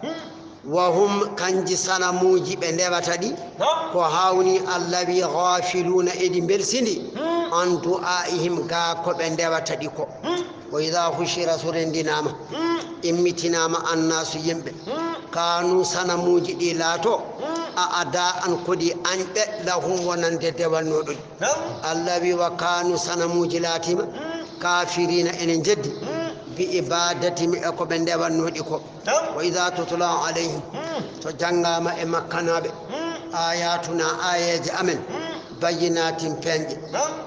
Wa hum, kanji sanamuuji ɓe ndewata ɗi, ko hawni Allah wi, ghafiluuna, eɗi mbelsindi, an du'aihim, ga ko ɓe ndewata ɗi ko. Wa idha hushira, so renndinaama, immitinaama, annaasu, yimɓe, kanu, sanamuuji ɗi laato, a ada an, ko ɗi añɓe, lahum, wonande dewannooɗo ɗi. Allah wi, wa kanu, sanamuuji laatiima, kafirina, ene njeddi, bi ibadatihim, e ko ɓe ndewannoo ɗi ko. Wa idha tutla alayhim, so janngaama e Makkanaaɓe, ayatuna, aayeeje amen, bayyinatin, peeñɗe,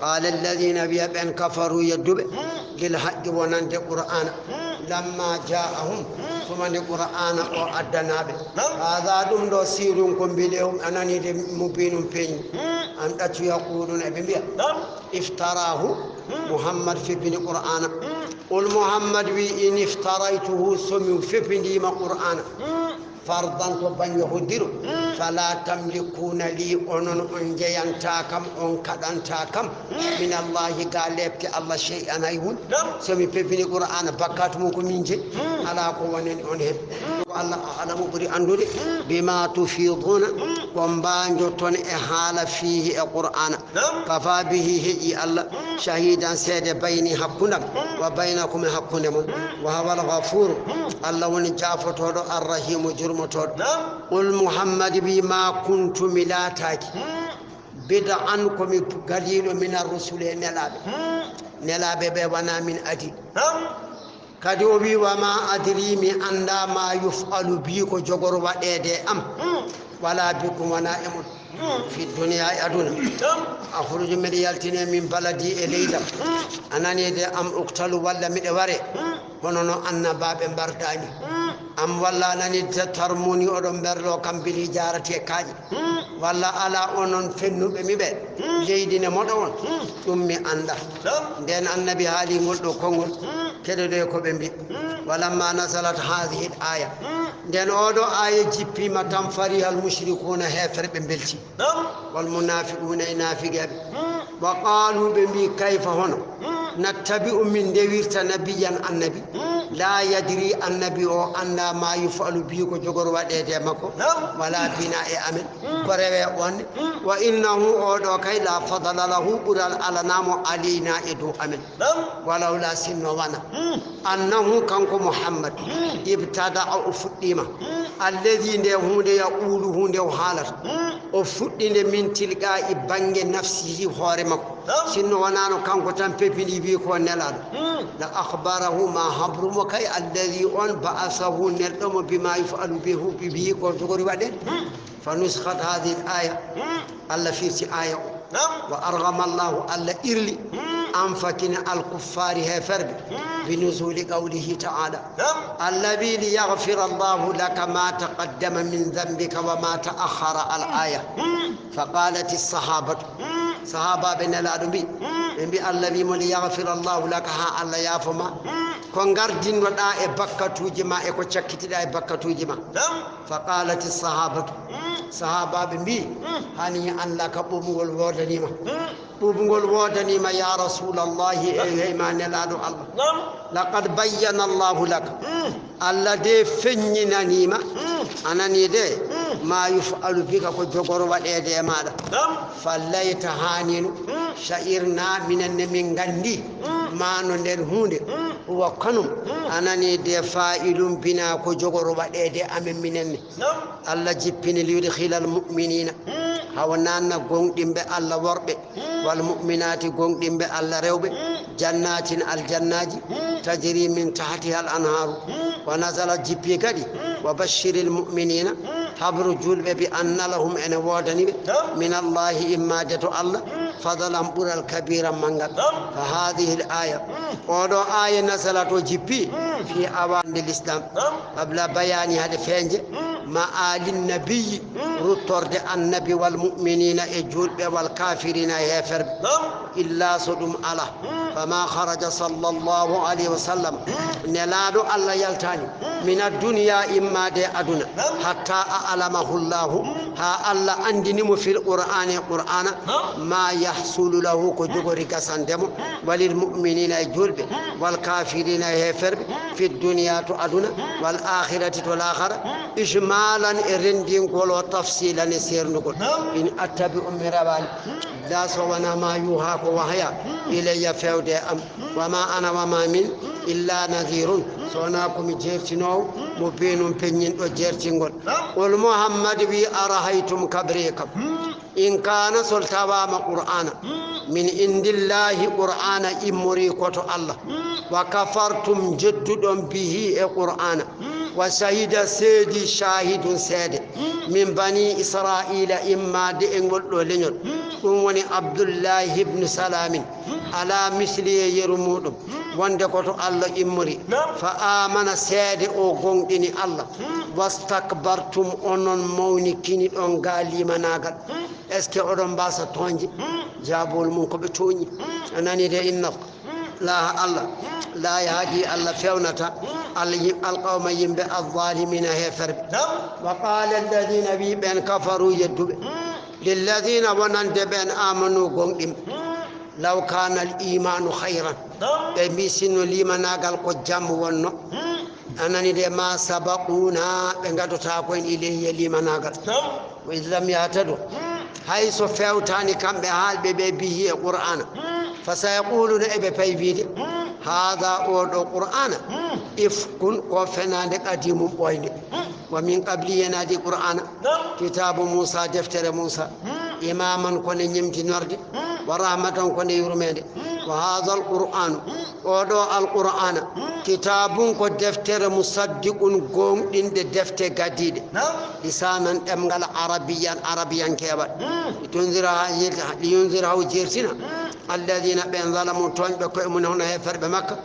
qala alladhina, wiya ɓen, kafaru, yedduɓe, lil haqqi, wonande Qur'aana, lamma ja'ahum, tuma nde Qur'aana o addanaaɓe. Hadha, ɗum ɗo, sirrun, ko mbiɗe, um, anani de, mubinun, peeñɗo. Am ɗaccu, yaquluna, eɓe mbiya, iftarahu, Muhammad feppini Qur'aana. Qul, Muhammad wi, in iftaraytuhu, so mi feppindiima Qur'aana, fardan, to bannge hoddiro, fala tamlikuna li, onon on njeyantaa kam, on kaɗantaa kam, min Allahi, ga lepte Allah, shay'an, hay hunde. So mi feppini Qur'aana, bakkaatu mum ko min jeyi, alaa ko wonani on heen. Ko Allah a'lamu, ɓuri anndude, bima tufiduna, ko mbaanjoton e haala, fiihi, e Qur'aana. Kafa bihi, heƴi Allah, shahidan, seede, bayni, hakkundam, wa baynakum, e hakkunde mon. Wa huwal ghafuru, Allah woni jaafotooɗo, arrahimu, jurmotooɗo. Qul, Muhammad wi, ma kuntu, mi laataaki, bid'an, ko mi gadiiɗo, mina rusuli, e nelaaɓe. Nelaaɓe ɓe wonaa min adii. Kadi o wi, wa ma adri, mi anndaa, ma yuf'alu bi, ko jogor waɗeede e am, wala bikum, wonaa e mon, fi dunya, e aduna. Akhruju, miɗo yaltine, min baladi, e leydam. A nani de, am uqtalu, walla miɗo ware, hono no annabaaɓe mbardaani. Am walla a nani de, tarmuni, oɗon mberlo kam, bil hijarati, e kaaƴe. Walla alaa onon fennuɓe mi ɓe, leydi ne moɗa on, ɗum mi anndaa. Nden Annabi haali ngol ɗo konngol, keɗoɗee ko ɓe mbi. Walamma nazalat haadihil aaya, nden oo ɗo aaya jippiima, tan, farihal mushrikuuna, heeferɓe mbeltii, wal munaafiquuna, e naafiqeeɓe. Wa qaalu, ɓe mbi, kayfa, hono, nattabi'u, min ndewirta, nabiyyan, annabi, laa yadri, annabi o anndaa, maa yuf'alu bihi, ko jogor waɗeede e makko, wala bina, e amen, ko rewe on ne. Wa innahu, oo ɗo kay, la fadla lahu, ɓural alanaa mo, alayna, e dow amen. Walawla, sinno wonaa, annahu, kanko Muhammad, ibtada'a, o fuɗɗiima, alladhi, nde huunde, yaqulu, huunde o haalata, o fuɗɗi nde, min tilqa'i, bannge nafsihi, hoore makko. Sinno wonaano kanko tan pepini, wi ko nelaaɗo, la akhbarahu, ma habru mo kay, alladhi, on, ba'athahu, nelɗo mo, bima yuf'alu bihi, bihi, ko jogori waɗeede. Fa nusikhat hadhihi al-aya, Allah firti aya o. Wa arghama Allahu, Allah irli, anfa, kine, al-kuffari, heeferɓe, bi nuzuli qawlihi ta'ala, Allah wi, li yaghfira Allahu laka ma taqaddama min dhanbika wa ma ta'akhkhara, al-aya. Fa qalat as-sahabatu, sahaabaaɓe nelaaɗo mbi, ɓe mbi, Allah wi mo, li yaghfira Allahu laka, haa Allah yaafo ma ko ngardinnoɗaa e bakkatuuji ma, e ko cakkitiɗaa e bakkatuuji ma. Fa qalat as-sahabatu, sahaabaaɓe mbi, hani an laka, ɓuuɓngol woodanii ma. Ɓuuɓngol woodanii ma, ya Rasulallahi, e, e ma nelaaɗo Allah. Laqad bayyana Allahu laka, Allah de feññinanii ma, a nanii de, ma yuf'alu bika, ko jogor waɗeede e maaɗa. Fa layta, haaniino, sha'irna, minen ne min nganndi, Maano nden huunde, huwa kanum, a nanii de, faa'ilun binaa, ko jogoro waɗeede amen minen ne. Allah jippini liyudkhilal mu'miniina, hawa naanna goonɗinɓe Allah worɓe, wal mu'minaati, goonɗinɓe Allah rewɓe, jannaatin, aljannaaji, tajri min tahtihal anhaaru. Wa nazala, jippi kadi, wa bashshiril mu'miniina, habru juulɓe bi anna lahum, ene woodani ɓe, min Allahi, immaade to Allah, fadlan, ɓural, kabiiran, manngal. Fa haadihil aaya, oo ɗoo aaya, nasalat, o jippi, fi awaa'ili lislam, qabla bayaani, hade feeñde, ma'aalin nabiyyi, ruttorde annabi, wal mu'miniina, e juulɓe, wal kaafiriina, e heeferɓe, illaa so ɗum alaa. Fama kharaja sallallahu alayhi wa sallam, Nelaaɗo Allah yaltaani, min ad-dunya, immaade aduna, hatta a'lamahu Allahu, haa Allah anndini mo, fil Qur'aani, Qur'aana, ma yahsulu lahu, ko jogori gasande mo, walil mu'miniina, e juulɓe, wal kaafiriina, e heeferɓe, fi dunya, to aduna, wal aakhirati, to laakhara, ijmaalan, e renndingol, wa tafsiilan, e seernugol. In attabi'u, mi rewaani, illaa so wonaa ma yuuhaa, ko wahyaa, ilayya, feewde e am. Wa ma ana, wa ma min, illa nadhirun, so wonaa ko mi jeertinoowo, mubiinun, peññinɗo jeertingol. Qul, Muhammad, wi, arahaytum, kabree kam, in kaana, so tawaama Qur'aana, min indillahi, Qur'aana immorii ko to Allah, wa kafartum, njedduɗon, bihi, e Qur'aana, wa shahida, seedi, shahidun, seede, min bani Israa'iila, immaade e ngol ɗoo leñol, ɗum woni Abdullahi ibnu Salaamin, ala misli, e yeru muuɗum, wonde ko to Allah immori. Fa amana, seede o goongɗini Allah. Wastakbartum, onon mawnikini ɗon ga limanaagal. Est-ce que oɗon mbaasa tooñde? Jaabol mum ko ɓe tooñi. A nani de, inna Allaha, Allah, la yahdi, Allah fewnata, al-, alqawma, yimɓe, alzalimiina, heeferɓe. Wa qala alladhina, wi ɓen, kafaru, yedduɓe, lilladhina, wonande ɓen, amanu, goongɗinɓe, law kana al imanu khayran, ɓe mbi sinno limanaagal ko jam wonno, a nani de, ma sabaquna, ɓe ngadotaako en, ilayhi, e limanaagal. Wa idh lam yahtadu, hay so fewtaani kamɓe haalɓe ɓe, bihi, e Qur'aana, fa sayaquluna, eɓe pay wiide, haada, oo ɗoo Qur'aana, ifkun, ko fenaande, qadimun, ɓooynde. Wa min qabli, yenaade Qur'aana, kitaabu Muusa, deftere Muusa, imaaman, ko nde ñemtinorde, wa rahmatan, ko nde yurmeende. Wa haadal Qur'aanu, oo ɗoo Alqur'aana, kitaabun, ko deftere, musaddiqun, goongɗinde defte gadiiɗe, lisaanan, ɗemngal, arabiyyan, arabiyankeewal, litunzira, liyunzira, haa o jeertina, alladhina, ɓen, zalamu, tooñɓe koye mum, hono heeferɓe Makka.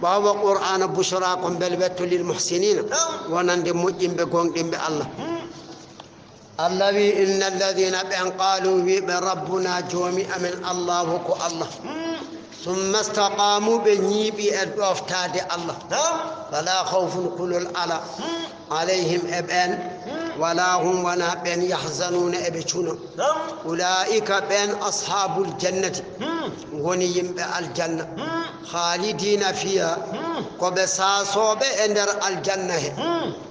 Wa huwa Qur'aana, bushra, ko mbelwetto, lil muhsiniina, wonande moƴƴinɓe, goongɗinɓe Allah. Allah wi, inna alladhina, ɓen, qaalu, wi ɓe, rabbuna, joomi amen, Allahu, ko Allah. Summa istaqaamu, ɓe ñiiɓi e ɗooftaade Allah. Fala khawfun, kulol alaa, alayhim, e ɓen, wala hum, wonaa ɓen, yahzanuuna, eɓe cuna. Ulaa'ika, ɓen, ashaabul jannati, ngoni yimɓe aljanna. Khaalidiina fiihaa, ko ɓe saasooɓe e nder aljanna he.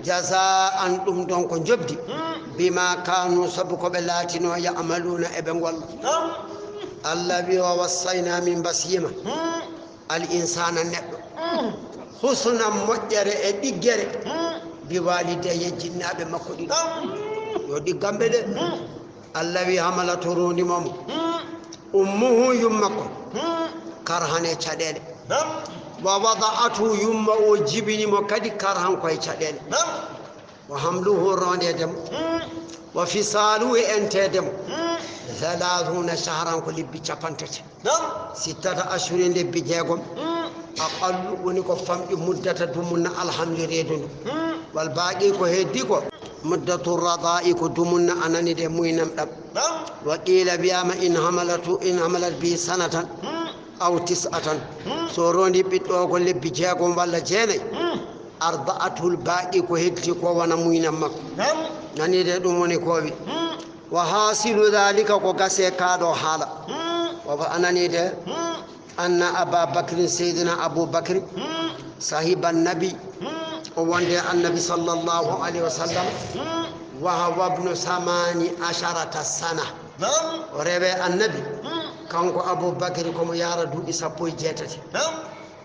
Jazaa'an, ɗum ɗon ko njoɓdi. Bimaa kaanuu, sabu ko ɓe laatinoo, ya'maluuna, eɓe ngolla. Allah wi, wa wassaynaa, min mbasiima, al insaana, neɗɗo, husnan, moƴƴere e ɗiggere, bi waalidayhi, jinnaaɓe makko ɗiɗo. Yo ɗigganɓe de. Allah wi, hamalatu, roondi mo mo, ummuhu, yumma makko, karhan, e caɗeele. Wa wada'athu, yumma o jibini mo kadi, karhan, ko e caɗeele. Wa hamluhu, roondeede mo, wa fisaaluhu, e enteede mo, thalaathuuna shahran, ko lebbi capantati. Sittata ashhurin, lebbi jeegom. Aqallu, woni ko famɗi, muddata, dumunna, alhamli, reedu ndu. Wal baaqi, ko heddi ko, muddatu radaa'i, ko dumunna, a nani de, muynam ɗam. Wa qiila, wiyaama, in hamalatu, in hamalat bihi sanatan aw tis'atan. So roondi ɓiɗɗo o ko lebbi jeegom walla jeenay, arda'athul baaqi, ko heddi ko wona muynam makko. Nani de, ɗum woni ko wi. Wa haasilu dhalika, ko gase kaa ɗo haala. Wa, a nani de, anna Aba Bakrin, Seydina Abu Bakri, sahiba Nabi, o wonde Annabi sallallahu alayhi wa sallam, wa huwa ibnu samaani asharata sana. O rewe Annabi, Kanko Abu Bakri ko mo yaara duuɓi sappo e jeetati. Naam.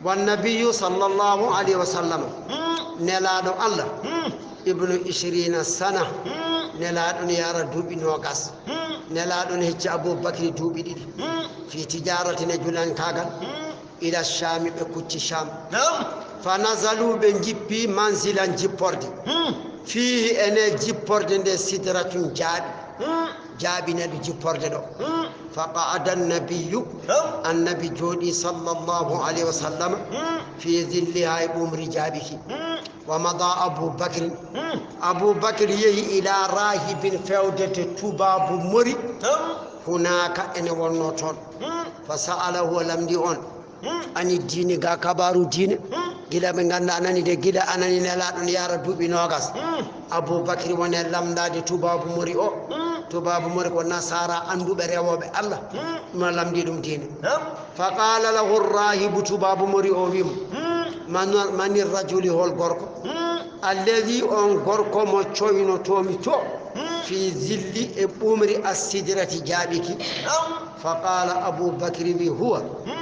Wa nabiyyu sallallahu alayhi wa sallam. Hmm. Nelaaɗo Allah. Hmm. Ibnu ishrina sana. Hmm. Nelaaɗo ne yaara duuɓi noogas. Hmm. Nelaaɗo ne hecci Abu Bakri duuɓi ɗiɗi. Hmm. Fi tijaratin e julankaagal. Hmm. Ila Shami, ɓe kucci Sham. Naam. Fa nazalu, ɓe njippi manzilan, jipporde. Hmm. Fihi, ene jipporde nde sidratun jaaɓi. Hmm. Jaaɓi ne ɗo jipporde ɗo. Hmm. Fa qa'ada nabiyyu, naam, annabi jooɗi sallallahu alayhi wa sallam, hmm, fi zilliha, e ɓumri jaaɓi ki. Hmm. Wa mada Abu Bakrin. Hmm. Abu Bakr yehi ila rahibin, fewde to tubaabu mori. Naam. Hunaka, ene wonno toon. Hmm. Fa sa'alahu, o lamndi on. Hmm. Ani diini, ga kabaaru diine. Hmm. Gila ɓe ngannda anani de, gila anani nelaaɗo ne yaara duuɓi noogas. Hmm. Abu Bakri woni e lamndaade tubaabu mori o. Hmm. Tubaabu mori ko nasaara annduɓe rewooɓe Allah. Hmm. Ɗum o lamndi ɗum diine. Naam. Fa qala lahu rahibu, tubaabu mori o wi mo, hmm, "Man, mani rajuli, hol gorko? Hmm. Alladhi, on gorko mo coynotoomi to, hmm, fi zilli, e ɓumri, assidrati, jaaɓi ki." Naam. Fa qala Abu Bakri wi, "Huwa." Hmm.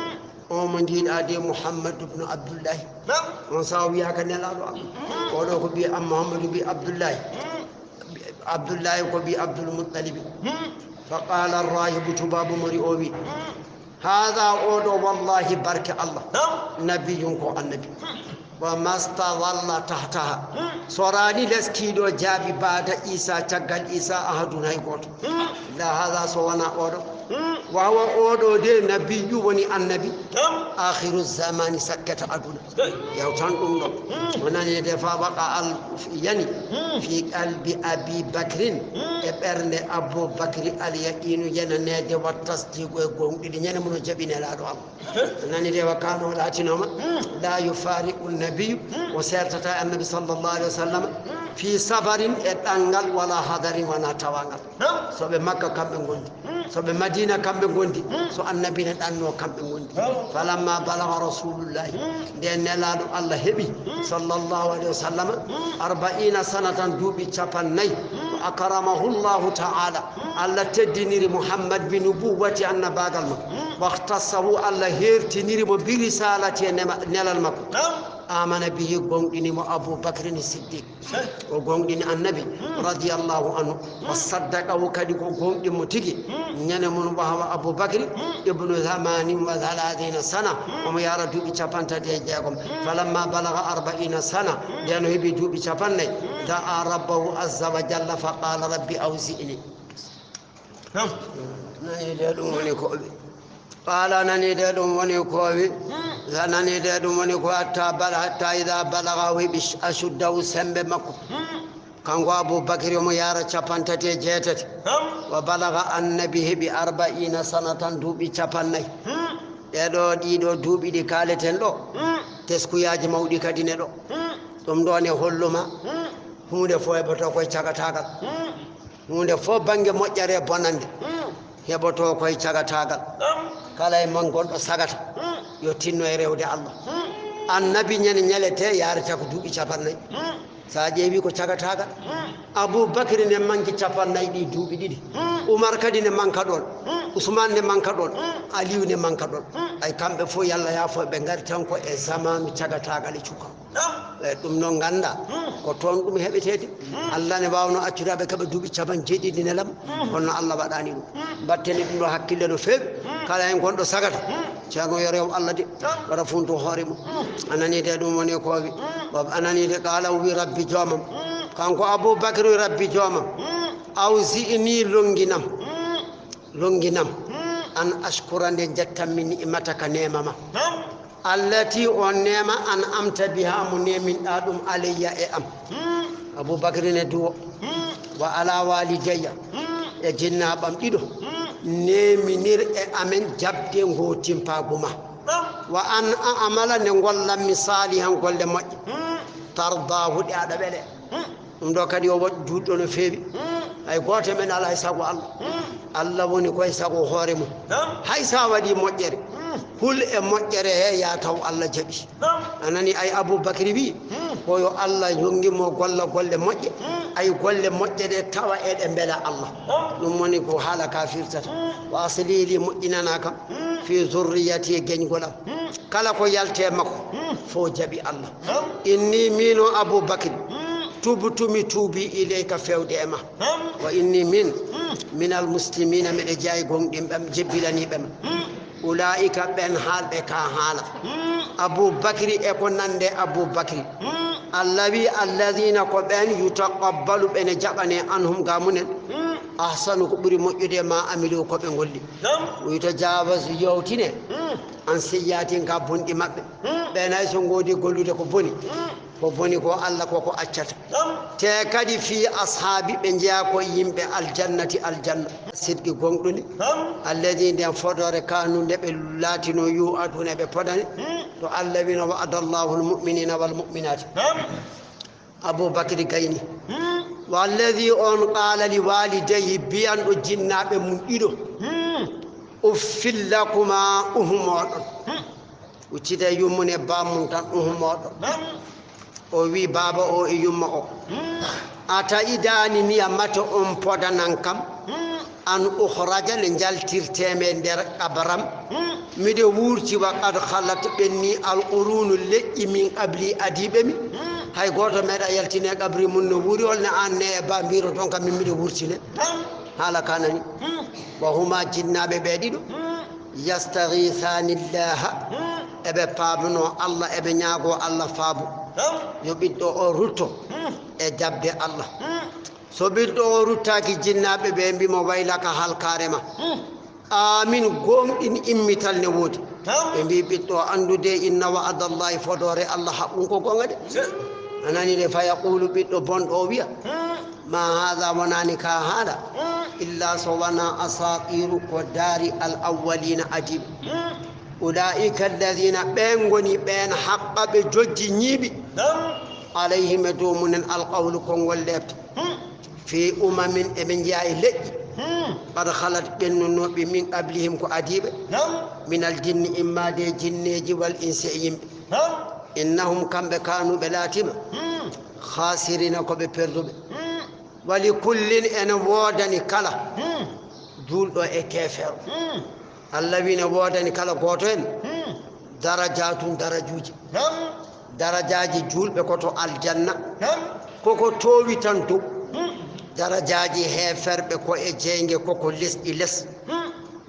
O mo njiiɗaa de, Muhammadu bnu Abdullahi. Naam. On saha o wiyaaka nelaaɗo Allah. Mm. Oɗo ko ɓii am Muhammadu ɓii Abdullahi. Mm. Abdullahi ko ɓii Abdul Muttalibi. Mm. Fa qala rahibu, tubaabu mori o wi, mm, "Haada oɗo, wallahi, barke Allah. Naam. Nabiyun, ko annabi. Mm. Wa mastadalla tahtaha." Mm. Soraani leskiiɗo jaaɓi baada Isa, caggal Isa, ahadun, hay gooto. Mm. Illa haada, so wonaa oɗo. Mm. Wa huwa, oɗo de, nabiyyu, woni annabi. Naam. Akhiru zamani, sakkata aduna. Hey. Yawtan ɗum ɗo. Mm. O nani de, fa waqa al yani, mm, fi qalbi Abi Bakrin, mm, e ɓernde Abu Bakri, al yaqinu, yenanede, wa tasdiqu, e gonɗini, ñande mo no jaɓi nelaaɗo Allah. Hey. O nani de, wa kana, o laatinooma, mm, la yufariqu nabiyyu, mm, o sertata annabi sallallahu alayhi wa sallam, mm, fi safarin, e ɗanngal, wala hadarin, wona tawangal. Naam. So ɓe Makka, kamɓe ngondi. Mm. So ɓe Madina, kamɓe ngondi. Mm. So annabi ne ɗanno, kamɓe ngondi. Naam. Falamma balaga rasulullahi, mm, nde nelaaɗo Allah heɓi, mm, sallallahu alayhi wa sallam, mm, arba'ina sanatan, duuɓi capannay, mm, wa akramahu Allahu ta'ala, mm, Allah teddiniri Muhammad bi nubuwwati, annabaagal makko, mm, wa ikhtassahu, Allah heertiniri mo bi risalati, e nema-, nelal makko. Naam. Amana bihi, gonɗini mo Abu Bakrin Siddiq. O gonɗini annabi, mm, radiyallahu anhu. Mm. O saddaqahu, kadi ko gonɗin mo tigi. Mm. Ñande mum, wa huwa Abu Bakri, mm, ibnu thamanin wa thalathina sana. Mm. Omo yaara duuɓi capantati e jeegom. Mm. Falamma balaga arba'ina sana, mm, nden o heɓi duuɓi capannay, mm, da'a rabbahu azza wa jalla fa qala, "Rabbi awzi'ni." Naam. Nani de ɗum woni ko wi. Qala, nani de ɗum woni ko wi. Hmm. Sa nani de ɗum woni ko hatta bal-, hatta idha balagha, o heɓi ashuddahu, sembe makko. Hmm. Kanko Abu Bakri, omo yaara capantati e jeetati. Naam. Wa balagha, annabi heɓi arba'ina sanatan, duuɓi capannay. Hmm. Ɗeɗo, ɗiɗo duuɓi ɗi kaaleten ɗo, hmm, teskuyaaji mawɗi kadi ne ɗo. Hmm. Ɗum ɗo ne holluma, hmm, huunde fof heɓoto koye cagataagal. Hmm. Huunde fof bannge moƴƴere e bonannde, mm, heɓoto koye cagataagal. Naam. Kala e mon gonɗo sagata, mm, yo tinno e rewde Allah. Mm. Annabi ñande ñalete yaarata ko duuɓi capannay. Mm. So a ƴeewi ko cagataagal. Mm. Abu Bakri ne manki capannay ɗi duuɓi ɗiɗi. Mm. Umar kadi ne manka ɗoon. Mm. Usmaan ne manka ɗoon. Mm. Aliyu ne manka ɗoon. Mm. Ay kamɓe fof, yo Allah yaafo, ɓe ngari tan ko e zamaanu cagataagal e cukka. Naam. E ɗum noon ngannda, hmm, ko toon ɗum heɓeteede. Hmm. Allah ne waawnoo accude ɓe keɓa duuɓi capan jeeɗiɗi nelam, hmm, kono Allah waɗaani ɗum. Hmm. Mbattene ɗum ɗo hakkille no feewi. Hmm. Kala heen gonɗo sagata, hmm, ceerno yo rew Allah de, naam, waɗa funtu hoore mum. Hmm. A nanii de ɗum woni ko o wi. Hmm. Wa, a nanii de, qaala, o wi, "Rabbi joomam." Hmm. Kanko Abu Bakr wi, "Rabbi joomam, hmm, awzi'ni, lonnginam." Hmm. Lonnginam. Hmm. An ashkura, nde njettanmi, ni'mataka, neema ma. Naam. Allati, on neema, an'amta biha, mo neeminɗa ɗum, alayya, e am. Hmm. Abu Bakri ne duwo. Hmm. Wa ala walidayya. Hmm. E jinnaaɓam ɗiɗo. Hmm. Neeminir e amen jaɓde ngoo timpaagu ma. Naam. Wa an a'mala, nde ngollanmi, salihan, golle moƴƴe. Hmm. Tardaahu, ɗe aɗa wele. Hmm. Ɗum ɗo kadi o waɗi duuɗɗo no feewi. Mm. Hay gooto e men alaa e sago Allah. Mm. Allah woni koye sago hoore mum. Naam. Hay so a waɗii moƴƴere, mm, Hul e moƴƴere he ya taw Allah jaɓi. A nani ay Abubakri wi, ko yo Allah yongi mo golla golle moƴƴe. Ay golle moƴƴe ɗe tawa eɗe mbela Allah. Ɗum woni ko haala ka firtata. Wa aslih li, moƴƴinana kam. Fi zurriyati, e geñgol am. Kala ko yalte makko, fo jaɓi Allah. Inni min o Abubakri, tubtu mi tuubi ilayka fewde e ma. Wa inni min, minal muslimina, miɗe jeya e gonɗinɓe am, jebbilaniiɓe ma. Ulaa'ika, ɓen haalɓe ka haala. Abubakri e ko nande Abubakri. Allah wi, alladhina, ko ɓen, yutaqabbalu, ɓene jaɓane, anhum, ga munen, ahsanu, ko ɓuri moƴƴude, ma amilu, ko ɓe golli. Wa yutajawazu, yewtine, an seyyi'atin, ka bonɗi maɓɓe. Ɓen hay so ngoodi gollude ko boni, ko boni ko Allah koko accata. Te kadi fi ashaabi, ɓe jeya ko yimɓe aljannati, aljanna. Sidqi, gonɗuli. Alladhi, nden fodoore, kanu, nde ɓe laatino, yu'aduna, ɓe podane. To Allah wino, wa'adallahu almu'minina walmu'minati. Abubakri gayni. Walladhi, on, qala li walidayhi, biyanɗo jinnaaɓe mum ɗiɗo, uffil lakuma, uhumoɗon. Uccita yummune bamum tan, uhumoɗon. O wi, baaba o e yumma o, ata'idani, niya mate on podanan kam, an ukhraja, nde jaltirtemi e nder qabram. Miɗo wurti, wa qad khalat, ɓenni, al qurunu, leƴƴi, min qabli, adiiɓe mi. Hay gooto meeɗa yaltine qabri mum no wuuri, holne an ne e ba mbiroton kam min miɗo wurtine. Haala ka nani. Wa huma, jinnaaɓe ɓe ɗiɗo, yastaghisani llaha, eɓe paabano Allah, eɓe ñaago Allah faabu. Yo ɓiɗɗo o rutto e jaɓde Allah. So ɓiɗɗo o ruttaaki, jinnaaɓe ɓe mbi mo, waylaka, halkaare ma. Amin, gooŋɗin, immital ne woodi. Ɓe mbi ɓiɗɗo o, anndude, inna wa'adallahi, fodoore Allah, haqqun, ko gooŋa de. A nani de, fa yaqulu, ɓiɗɗo bonɗo o wiya, ma haadha, wonaani ka haala, illa so wona asaatiiru, ko daari al awwaliina, adiiɓe. Ulaa'ika alladhiina, ɓeen ngoni ɓeen, haqqa, ɓe jojji, ñiiɓi, alayhim, e dow mumen, al qawlu, konngol leeɓte, fi umamin, eɓe njeyaa e leƴƴi, qad khalat, ɓennunooɓe, min qablihim, ko adiiɓe, minal jinni, immaade e jinneeji, wal insi, e yimɓe. Innahum, kamɓe, kaanu, ɓe laatiima, khasirina, ko ɓe perduɓe. Wa li kullin, ene woodani kala juulɗo e keefeero. Allah wi ne woodani kala gooto en darajatun, darajuuji. Darajaaji juulɓe ko to aljanna, koko toowi tan dow. Darajaaji heeferɓe ko e jeynge, koko lesɗi les.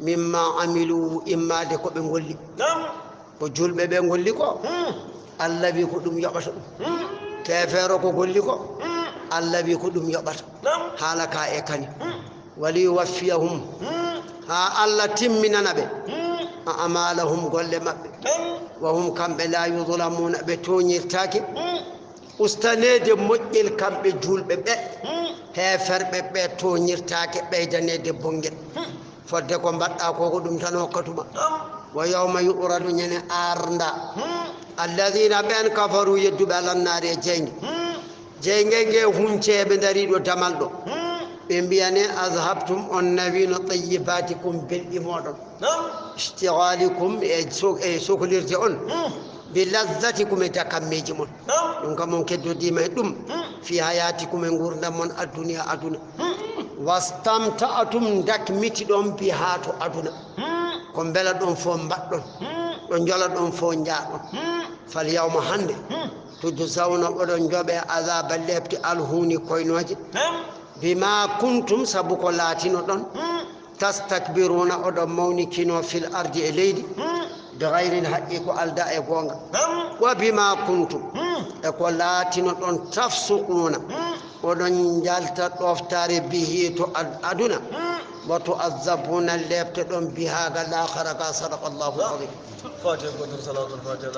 Mimma amilu, immaade ko ɓe ngolli. Ko juulɓe ɓe ngolli ko, Allah wi ko ɗum yoɓata ɗum. Keefeero ko golli ko, Allah wi ko ɗum yoɓata. Haala ka e kani. Wa liyuwaffiyahum, haa Allah timminana ɓe, a'malahum, golle maɓɓe. Wa hum, kamɓe, la yuzlamuna, ɓe tooñirtaake. Ustaneede moƴƴel kamɓe juulɓe ɓe, heeferɓe ɓe tooñirtaake, ɓeydaneede bonngel. Fodde ko mbaɗɗa ko, ko ɗum tan hokkatuma. Wa yawma yu'radu, ñande arnda, alladhina, ɓeen, kafaru, yedduɓe alannaari e jeynge. Jeynge nge hunceeɓe ndariiɗo damal ɗo. Ɓe mbiyane, adhabtum, on nawino, tayyibatikum, belɗi mooɗon. Ishtighalikum, e so-, e soklirde on. Bi lazzatikum, e dakammeeji mon. Ɗum kam on keddodiima e ɗum. Fi hayatikum, e nguurndam mon, adduniya, aduna. Wastamta'tum, dakmitiɗon, biha, to aduna. Ko mbelaɗon fof mbaɗɗon. Ɗo njolaɗon fof njaaɗon. Fal yawma, hannde, tujzawna, oɗon njoɓe, azaba, leɓte, alhuuni, koynooje. Bima kuntum, sabu ko laatinoɗon. Tastakbiruna, oɗon mawnikino, fil ardi, e leydi, bi ghayril haqqi, ko alda e goonga. Wa bima kuntum, e ko laatinoɗon, tafsuquna, oɗon njalta ɗoftare, bihi, to ad-, aduna. Wa tu'azzabuna, leɓteɗon, biha, ga laakhara ga. Sadaqallahu al-azim. Fatiha, gootol, salatul fatiha.